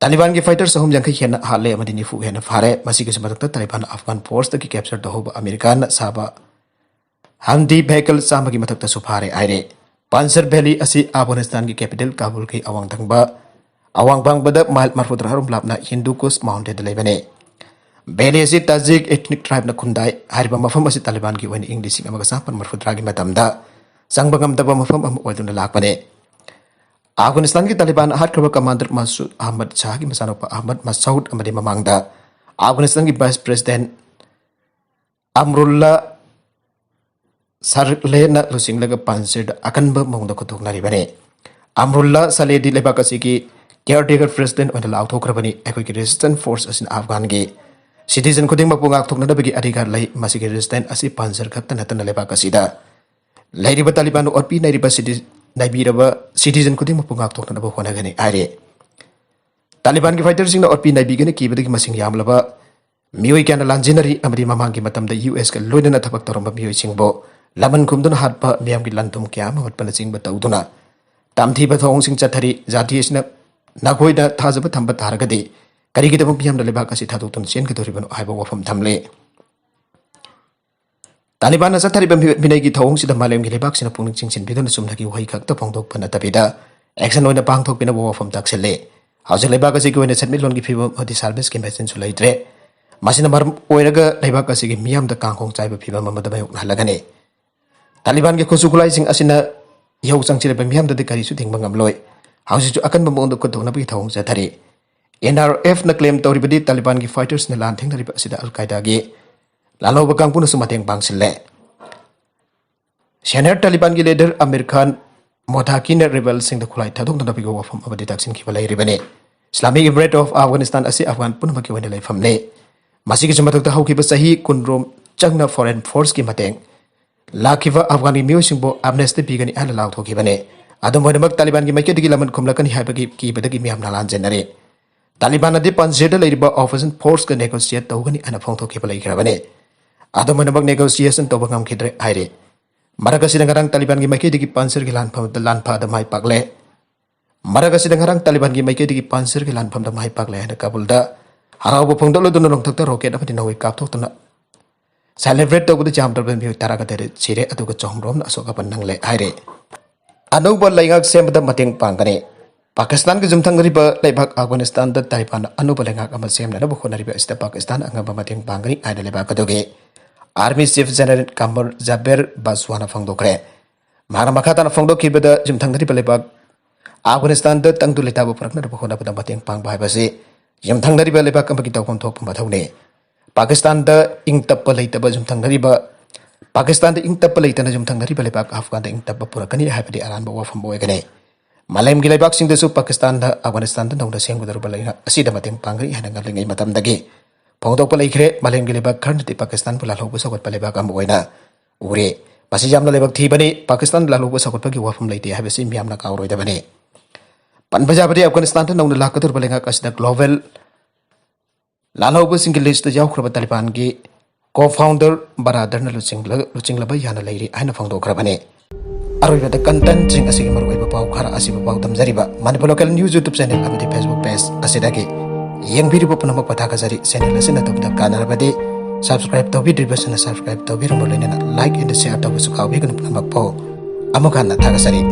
ꯇꯥꯂꯤꯕꯥꯟꯒꯤ ꯐꯥꯏꯇꯔ ꯆꯍꯨꯝ ꯌꯥꯡꯈꯩ ꯍꯦꯟꯅ ꯍꯥꯠꯂꯦ ꯑꯃꯗꯤ ꯅꯤꯐꯨ ꯍꯦꯟꯅ ꯐꯥꯔꯦ꯫ ꯃꯁꯤꯒꯤꯁꯨ ꯃꯊꯛꯇ ꯇꯥꯂꯤꯕꯥꯟ ꯑꯐꯒꯥꯟ ꯐꯣꯔꯁꯇꯒꯤ ꯀꯦꯞꯆꯔ ꯇꯧꯍꯧꯕ ꯑꯃꯦꯔꯤꯀꯥꯅ ꯁꯥꯕ ꯍꯝꯚꯤ ꯚꯦꯍꯤꯀꯜ ꯆꯥꯝꯃꯒꯤ ꯃꯊꯛꯇꯁꯨ ꯐꯥꯔꯦ ꯍꯥꯏꯔꯦ꯫ ꯄꯥꯟꯁꯔ ꯚꯦꯂꯤ ꯑꯁꯤ ꯑꯐꯒꯥꯅꯤꯁꯇꯥꯟꯒꯤ ꯀꯦꯄꯤꯇꯦꯜ ꯀꯥꯕꯨꯜꯒꯤ ꯑꯋꯥꯡ ꯊꯪꯕ, ꯑꯋꯥꯡ ꯄꯥꯡꯕꯗ ꯃꯥꯏꯜ ꯃꯔꯤꯐꯨꯇꯔꯥꯔꯣꯝ ꯂꯥꯞꯅ ꯍꯤꯟꯗꯨ ꯀꯨꯁ ꯃꯥꯎꯟꯇꯦꯟꯗ ꯂꯩꯕꯅꯤ꯫ ꯚꯦꯂꯤ ꯑꯁꯤ ꯇꯥꯖꯤꯛ ꯏꯊꯅꯤꯛ ꯇ꯭ꯔꯥꯏꯕꯅ ꯈꯨꯟꯗꯥꯏ꯫ ꯍꯥꯏꯔꯤꯕ ꯃꯐꯝ ꯑꯁꯤ ꯇꯥꯂꯤꯕꯥꯟꯒꯤ ꯑꯣꯏꯅ ꯏꯪ ꯂꯤꯁꯤꯡ ꯑꯃꯒ ꯆꯥꯃꯥꯄꯟ ꯃꯔꯤꯐꯨꯇꯔꯥꯒꯤ ꯃꯇꯝꯗ ꯆꯪꯕ ꯉꯝꯗꯕ ꯃꯐꯝ ꯑꯃ ꯑꯣꯏꯗꯨꯅ ꯂꯥꯛꯄꯅꯤ꯫ ꯑꯐꯒꯥꯅꯤꯁꯇꯥꯟꯒꯤ ꯇꯥꯂꯤꯕꯥꯟ ꯍꯥꯠꯈ꯭ꯔꯕ ꯀꯃꯥꯟꯗꯔ ꯃꯁꯨꯗ ꯑꯍꯃꯗ ꯁꯥꯍꯒꯤ ꯃꯆꯥꯅꯨꯄꯥ ꯑꯍꯃꯗ ꯃꯁꯎꯗ ꯑꯃꯗꯤ ꯃꯃꯥꯡꯗ ꯑꯐꯒꯥꯅꯤꯁꯇꯥꯟꯒꯤ ꯚꯥꯏꯁ ꯄ꯭ꯔꯦꯁꯤꯗꯦꯟꯠ ꯑꯝꯔꯨꯜꯂꯥ ꯁꯥꯔꯛꯂꯦꯅ ꯂꯨꯆꯤꯡꯂꯒ ꯄꯥꯟꯖꯤꯔꯗ ꯑꯀꯟꯕ ꯃꯑꯣꯡꯗ ꯈꯨꯗꯣꯡꯅꯔꯤꯕꯅꯤ꯫ ꯑꯝꯔꯨꯜꯂꯥ ꯁꯥꯂꯦꯗꯤ ꯂꯩꯕꯥꯛ ꯑꯁꯤꯒꯤ ꯀꯤꯌꯔ ꯇꯦꯀꯔ ꯄ꯭ꯔꯦꯁꯤꯗꯦꯟꯠ ꯑꯣꯏꯅ ꯂꯥꯎꯊꯣꯛꯈ꯭ꯔꯕꯅꯤ꯫ ꯑꯩꯈꯣꯏꯒꯤ ꯔꯦꯁꯤꯁꯇꯦꯟꯁ ꯐꯣꯔꯁ ꯑꯁꯤꯅ ꯑꯐꯒꯥꯟꯒꯤ ꯁꯤꯇꯤꯖꯟ ꯈꯨꯗꯤꯡꯃꯛꯄꯨ ꯉꯥꯛꯊꯣꯛꯅꯅꯕꯒꯤ ꯑꯙꯤꯀꯥꯔ ꯂꯩ꯫ ꯃꯁꯤꯒꯤ ꯔꯦꯁꯤꯁꯇꯦꯟꯁ ꯑꯁꯤ ꯄꯥꯟꯖꯤꯔ ꯈꯛꯇ ꯅꯠꯇꯅ ꯂꯩꯕꯥꯛ ꯑꯁꯤꯗ ꯂꯩꯔꯤꯕ ꯇꯥꯂꯤꯕꯥꯟꯅ ꯑꯣꯠꯄꯤ ꯅꯩꯔꯤꯕ ꯁꯤꯇꯤ-, ꯅꯩꯕꯤꯔꯕ ꯁꯤꯇꯤꯖꯟ ꯈꯨꯗꯤꯡꯃꯛꯄꯨ ꯉꯥꯛꯊꯣꯛꯅꯅꯕ ꯍꯣꯠꯅꯒꯅꯤ ꯍꯥꯏꯔꯤ꯫ ꯇꯥꯂꯤꯕꯥꯟꯒꯤ ꯐꯥꯏꯇꯔꯁꯤꯡꯅ ꯑꯣꯠꯄꯤ ꯅꯩꯕꯤꯒꯅꯤ ꯀꯤꯕꯗꯒꯤ ꯃꯁꯤꯡ ꯌꯥꯝꯂꯕ ꯃꯤꯑꯣꯏ ꯀꯌꯥꯅ ꯂꯥꯟꯖꯦꯟꯅꯔꯤ ꯑꯃꯗꯤ ꯃꯃꯥꯡꯒꯤ ꯃꯇꯝꯗ ꯌꯨ ꯑꯦꯁꯀ ꯂꯣꯏꯅꯅ ꯊꯕꯛ ꯇꯧꯔꯝꯕ ꯃꯤꯑꯣꯏꯁꯤꯡꯕꯨ ꯂꯃꯟ ꯈꯨꯝꯗꯨꯅ ꯍꯥꯠꯄ, ꯃꯤꯌꯥꯝꯒꯤ ꯂꯟ ꯊꯨꯝ ꯀꯌꯥ ꯑꯃ ꯍꯨꯠꯄꯅꯆꯤꯡꯕ ꯇꯧꯗꯨꯅ ꯇꯝꯊꯤꯕ ꯊꯧꯑꯣꯡꯁꯤꯡ ꯆꯠꯊꯔꯤ꯫ ꯖꯥꯇꯤ ꯑꯁꯤꯅ ꯅꯈꯣꯏꯗ ꯊꯥꯖꯕ ꯊꯝꯕ ꯇꯥꯔꯒꯗꯤ ꯀꯔꯤꯒꯤꯗꯃꯛ ꯃꯤꯌꯥꯝꯅ ꯂꯩꯕꯥꯛ ꯑꯁꯤ ꯊꯥꯗꯣꯛꯇꯨꯅ ꯆꯦꯟꯒꯗꯧꯔꯤꯕꯅꯣ ꯍꯥꯏꯕ ꯋꯥꯐꯝ ꯊꯝꯂꯤ꯫ ꯇꯥꯂꯤꯕꯥꯟꯅ ꯆꯠꯊꯔꯤꯕ ꯃꯤꯑꯣꯠ ꯃꯤꯅꯩꯒꯤ ꯊꯧꯑꯣꯡꯁꯤꯗ ꯃꯥꯂꯦꯝꯒꯤ ꯂꯩꯕꯥꯛꯁꯤꯡꯅ ꯄꯨꯛꯅꯤꯡ ꯆꯤꯡꯁꯤꯟꯕꯤꯗꯨꯅ ꯆꯨꯝꯅꯒꯤ ꯋꯥꯍꯩ ꯈꯛꯇ ꯐꯣꯡꯗꯣꯛꯄ ꯅꯠꯇꯕꯤꯗ ꯑꯦꯛꯁꯟ ꯑꯣꯏꯅ ꯄꯥꯡꯊꯣꯛꯄꯤꯅꯕ ꯋꯥꯐꯝ ꯇꯥꯛꯁꯤꯜꯂꯤ꯫ ꯍꯧꯖꯤꯛ ꯂꯩꯕꯥꯛ ꯑꯁꯤꯒꯤ ꯑꯣꯏꯅ ꯁꯦꯟꯃꯤꯠꯂꯣꯟꯒꯤ ꯐꯤꯕꯝ ꯑꯃꯗꯤ ꯁꯥꯔꯚꯤꯁꯀꯤ ꯃꯦꯆꯤꯟꯁꯨ ꯂꯩꯇ꯭ꯔꯦ꯫ ꯃꯁꯤꯅ ꯃꯔꯝ ꯑꯣꯏꯔꯒ ꯂꯩꯕꯥꯛ ꯑꯁꯤꯒꯤ ꯃꯤꯌꯥꯝꯗ ꯀꯥꯡꯈꯣꯡ ꯆꯥꯏꯕ ꯐꯤꯕꯝ ꯑꯃꯗ ꯃꯥꯌꯣꯛꯅꯍꯜꯂꯒꯅꯤ꯫ ꯇꯥꯂꯤꯕꯥꯟꯒꯤ ꯈꯨꯠꯁꯨ ꯈꯨꯠꯂꯥꯏꯁꯤꯡ ꯑꯁꯤꯅ ꯏꯍꯧ ꯆꯪꯁꯤꯜꯂꯕ ꯃꯤꯌꯥꯝꯗꯗꯤ ꯀꯔꯤꯁꯨ ꯊꯤꯡꯕ ꯉꯝꯂꯣꯏ꯫ ꯍꯧꯖꯤꯛꯁꯨ ꯑꯀꯟꯕ ꯃꯑꯣꯡꯗ ꯈꯨꯠ ꯊꯧꯅꯕꯒꯤ ꯊꯧꯑꯣꯡ ꯆꯠꯊꯔꯤ꯫ ꯑꯦꯟ ꯑꯥꯔ ꯑꯦꯐꯅ ꯀ꯭ꯂꯦꯝ ꯇꯧꯔꯤꯕꯗꯤ ꯇꯥꯂꯤꯕꯥꯟꯒꯤ ꯐꯥꯏꯇꯔꯁꯤꯡꯅ ꯂꯥꯟ ꯊꯦꯡꯅꯔꯤꯕ ꯑꯁꯤꯗ ꯑꯜ ꯀꯥꯏꯗꯥꯒꯤ ꯂꯥꯜꯍꯧꯕ ꯀꯥꯡꯕꯨꯅꯁꯨ ꯃꯇꯦꯡ ꯄꯥꯡꯁꯤꯜꯂꯦ꯫ ꯁꯦꯅꯤꯌꯔ ꯇꯥꯂꯤꯕꯥꯟꯒꯤ ꯂꯤꯗꯔ ꯑꯃꯤꯔ ꯈꯥꯟ ꯃꯣꯊꯥꯀꯤꯅ ꯔꯤꯕꯦꯜꯁꯤꯡꯗ ꯈꯨꯠꯂꯥꯏ ꯊꯥꯗꯣꯛꯅꯅꯕꯒꯤ ꯋꯥꯐꯝ ꯑꯃꯗꯤ ꯇꯛꯁꯤꯟꯈꯤꯕ ꯂꯩꯔꯤꯕꯅꯤ꯫ ꯏꯁꯂꯥꯃꯤꯛ ꯏꯃꯤꯔꯦꯠ ꯑꯣꯐ ꯑꯐꯒꯥꯅꯤꯁꯇꯥꯟ ꯑꯁꯤ ꯑꯐꯒꯥꯟ ꯄꯨꯝꯅꯃꯛꯀꯤ ꯑꯣꯏꯅ ꯂꯩꯐꯝꯅꯤ꯫ ꯃꯁꯤꯒꯤꯁꯨ ꯃꯊꯛꯇ ꯍꯧꯈꯤꯕ ꯆꯍꯤ ꯀꯨꯟꯔꯣꯝ ꯆꯪꯅ ꯐꯣꯔꯦꯟ ꯐꯣꯔꯁꯀꯤ ꯃꯇꯦꯡ ꯂꯥꯛꯈꯤꯕ ꯑꯐꯒꯥꯟꯒꯤ ꯃꯤꯑꯣꯏꯁꯤꯡꯕꯨ ꯑꯦꯝꯅꯦꯁꯇꯤ ꯄꯤꯒꯅꯤ ꯍꯥꯏꯅ ꯂꯥꯎꯊꯣꯛꯈꯤꯕꯅꯤ꯫ ꯑꯗꯨꯝ ꯑꯣꯏꯅꯃꯛ ꯇꯥꯂꯤꯕꯥꯟꯒꯤ ꯃꯥꯏꯀꯩꯗꯒꯤ ꯂꯃꯟ ꯈꯨꯝꯂꯛꯀꯅꯤ ꯍꯥꯏꯕꯒꯤ ꯀꯤꯕꯗꯒꯤ ꯃꯤꯌꯥꯝꯅ ꯂꯥꯟꯖꯦꯟꯅꯔꯤ꯫ ꯇꯥꯂꯤꯕꯥꯟꯅꯗꯤ ꯄꯟꯖꯤꯔꯗ ꯂꯩꯔꯤꯕ ꯑꯣꯄꯣꯖꯤꯁꯟ ꯐꯣꯔꯁꯀ ꯅꯦꯒꯣꯁꯤꯌꯦꯠ ꯇꯧꯒꯅꯤ ꯍꯥꯏꯅ ꯐꯣꯡꯗꯣꯛꯈꯤꯕ ꯂꯩꯈ꯭ꯔꯕꯅꯤ꯫ ꯑꯗꯨꯝ ꯑꯣꯏꯅꯃꯛ ꯅꯦꯒꯣꯁꯤꯌꯦꯁꯟ ꯇꯧꯕ ꯉꯝꯈꯤꯗ꯭ꯔꯦ ꯍꯥꯏꯔꯤ꯫ ꯃꯔꯛ ꯑꯁꯤꯗ ꯉꯔꯥꯡ ꯇꯥꯂꯤꯕꯥꯟꯒꯤ ꯃꯥꯏꯀꯩꯗꯒꯤ ꯄꯥꯟꯁꯤꯔꯒꯤ ꯂꯥꯟꯐꯝꯗ ꯂꯥꯟꯐꯥꯗ ꯃꯥꯏ ꯄꯥꯛꯂꯦ꯫ ꯃꯔꯛ ꯑꯁꯤꯗ ꯉꯔꯥꯡ ꯇꯥꯂꯤꯕꯥꯟꯒꯤ ꯃꯥꯏꯀꯩꯗꯒꯤ ꯄꯥꯟꯁꯤꯔꯒꯤ ꯂꯥꯟꯐꯝꯗ ꯃꯥꯏ ꯄꯥꯛꯂꯦ ꯍꯥꯏꯅ ꯀꯥꯕꯨꯜꯗ ꯍꯔꯥꯎꯕ ꯐꯣꯡꯗꯣꯛꯂꯗꯨꯅ ꯅꯣꯡꯊꯛꯇ ꯔꯣꯀꯦꯠ ꯑꯃꯗꯤ ꯅꯣꯡꯃꯩ ꯀꯥꯞꯊꯣꯛꯇꯨꯅ ꯁꯦꯂꯦꯕ꯭ꯔꯦꯠ ꯇꯧꯕꯗ ꯌꯥꯝꯗ꯭ꯔꯕꯗ ꯃꯤꯑꯣꯏ ꯇꯔꯥꯒ ꯇꯔꯦꯠ ꯁꯤꯔꯦ, ꯑꯗꯨꯒ ꯆꯍꯨꯝꯔꯣꯝꯅ ꯑꯁꯣꯛ ꯑꯄꯟ ꯅꯪꯂꯦ ꯍꯥꯏꯔꯦ꯫ ꯑꯅꯧꯕ ꯂꯩꯉꯥꯛ ꯁꯦꯝꯕꯗ ꯃꯇꯦꯡ ꯄꯥꯡꯒꯅꯤ꯫ ꯄꯥꯀꯤꯁꯇꯥꯟꯒ ꯌꯨꯝꯊꯪꯅꯔꯤꯕ ꯂꯩꯕꯥꯛ ꯑꯐꯒꯥꯅꯤꯁꯇꯥꯟꯗ ꯇꯥꯂꯤꯕꯥꯟꯅ ꯑꯅꯧꯕ ꯂꯩꯉꯥꯛ ꯑꯃ ꯁꯦꯝꯅꯅꯕ ꯍꯣꯠꯅꯔꯤꯕ ꯑꯁꯤꯗ ꯄꯥꯀꯤꯁꯇꯥꯟ ꯑꯉꯝꯕ ꯃꯇꯦꯡ ꯄꯥꯡꯒꯅꯤ ꯍꯥꯏꯅ ꯂꯩꯕꯥꯛ ꯑꯗꯨꯒꯤ Army Chief General ꯀꯃꯔ ꯖꯥꯕꯦꯔ ꯕꯥꯖꯋꯥꯅ ꯐꯣꯡꯗꯣꯛꯈ꯭ꯔꯦ꯫ ꯃꯍꯥꯛꯅ ꯃꯈꯥ ꯇꯥꯅ ꯐꯣꯡꯗꯣꯛꯈꯤꯕꯗ, ꯌꯨꯝꯊꯪꯅꯔꯤꯕ ꯂꯩꯕꯥꯛ ꯑꯐꯒꯥꯅꯤꯁꯇꯥꯟꯗ ꯇꯪꯗꯨ ꯂꯩꯇꯥꯕ ꯄꯨꯔꯛꯅꯅꯕ ꯍꯣꯠꯅꯕꯗ ꯃꯇꯦꯡ ꯄꯥꯡꯕ ꯍꯥꯏꯕꯁꯤ ꯌꯨꯝꯊꯪꯅꯔꯤꯕ ꯂꯩꯕꯥꯛ ꯑꯃꯒꯤ ꯇꯧꯐꯝ ꯊꯣꯛꯄ ꯃꯊꯧꯅꯤ꯫ ꯄꯥꯀꯤꯁꯇꯥꯟꯗ ꯏꯪ ꯇꯞꯄ ꯂꯩꯇꯕ ꯌꯨꯝꯊꯪꯅꯔꯤꯕ, ꯄꯥꯀꯤꯁꯇꯥꯟꯗ ꯏꯪ ꯇꯞꯄ ꯂꯩꯇꯅ ꯌꯨꯝꯊꯪꯅꯔꯤꯕ ꯂꯩꯕꯥꯛ ꯑꯐꯒꯥꯟꯗ ꯏꯪ ꯇꯞꯄ ꯄꯨꯔꯛꯀꯅꯤ ꯍꯥꯏꯕꯗꯤ ꯑꯔꯥꯟꯕ ꯋꯥꯐꯝ ꯑꯣꯏꯒꯅꯤ꯫ ꯃꯥꯂꯦꯝꯒꯤ ꯂꯩꯕꯥꯛꯁꯤꯡꯗꯁꯨ ꯄꯥꯀꯤꯁꯇꯥꯟꯗ ꯑꯐꯒꯥꯅꯤꯁꯇꯥꯟꯗ ꯅꯧꯅ ꯁꯦꯝꯒꯗꯧꯔꯤꯕ ꯂꯩꯉꯥꯛ ꯑꯁꯤꯗ ꯃꯇꯦꯡ ꯄꯥꯡꯒꯅꯤ ꯍꯥꯏꯅ ꯉꯜꯂꯤꯉꯩ ꯃꯇꯝꯗꯒꯤ ꯐꯣꯡꯗꯣꯛꯄ ꯂꯩꯈ꯭ꯔꯦ꯫ ꯃꯥꯂꯦꯝꯒꯤ ꯂꯩꯕꯥꯛ ꯈꯔꯅꯗꯤ ꯄꯥꯀꯤꯁꯇꯥꯟꯕꯨ ꯂꯥꯜꯍꯧꯕ ꯁꯧꯒꯠꯄ ꯂꯩꯕꯥꯛ ꯑꯃ ꯑꯣꯏꯅ ꯎꯔꯦ꯫ ꯃꯁꯤ ꯌꯥꯝꯅ ꯂꯥꯏꯕꯛ ꯊꯤꯕꯅꯤ꯫ ꯄꯥꯀꯤꯁꯇꯥꯟ ꯂꯥꯜꯍꯧꯕ ꯁꯧꯒꯠꯄꯒꯤ ꯋꯥꯐꯝ ꯂꯩꯇꯦ ꯍꯥꯏꯕꯁꯤ ꯃꯤꯌꯥꯝꯅ ꯀꯥꯎꯔꯣꯏꯗꯕꯅꯤ꯫ ꯄꯟꯕ ꯌꯥꯕꯗꯤ, ꯑꯐꯒꯥꯅꯤꯁꯇꯥꯟꯗ ꯅꯧꯅ ꯂꯥꯛꯀꯗꯧꯔꯤꯕ ꯂꯩꯉꯥꯛ ꯑꯁꯤꯗ global ꯂꯥꯜꯍꯧꯕꯁꯤꯡꯒꯤ list ꯇ ꯌꯥꯎꯈ꯭ꯔꯕ ꯇꯥꯂꯤꯕꯥꯟꯒꯤ co-founder ꯕꯔꯥꯗꯔꯅ ꯂꯨꯆꯤꯡꯂ-, ꯂꯨꯆꯤꯡꯂꯕ ꯌꯥꯅ ꯂꯩꯔꯤ ꯍꯥꯏꯅ ꯐꯣꯡꯗꯣꯛꯈ꯭ꯔꯕꯅꯤ꯫ ꯑꯔꯣꯏꯕꯗ content ꯁꯤꯡ ꯑꯁꯤꯒꯤ ꯃꯔꯨꯑꯣꯏꯕ ꯄꯥꯎ ꯈꯔ ꯑꯁꯤꯕꯨ ꯄꯥꯎ ꯗꯝꯖꯔꯤꯕ Manipur Local News YouTube channel ꯑꯃꯗꯤ Facebook page ꯑꯁꯤꯗꯒꯤ ꯌꯦꯡꯕꯤꯔꯤꯕ ꯄꯨꯝꯅꯃꯛꯄꯨ ꯊꯥꯒꯠꯆꯔꯤ꯫ Channel ꯑꯁꯤꯅ ꯑꯗꯣꯝꯗ ꯀꯥꯟꯅꯔꯕꯗꯤ subscribe ꯇꯧꯕꯤꯗ꯭ꯔꯤꯕꯁꯤꯡꯅ subscribe ꯇꯧꯕꯤꯔꯝꯕ ꯂꯣꯏꯅꯅ like and share ꯇꯧꯕꯁꯨ ꯀꯥꯎꯕꯤꯒꯅꯨ ꯄꯨꯝꯅꯃꯛꯄꯨ꯫ ꯑꯃꯨꯛ ꯍꯟꯅ ꯊꯥꯒꯠꯆꯔꯤ꯫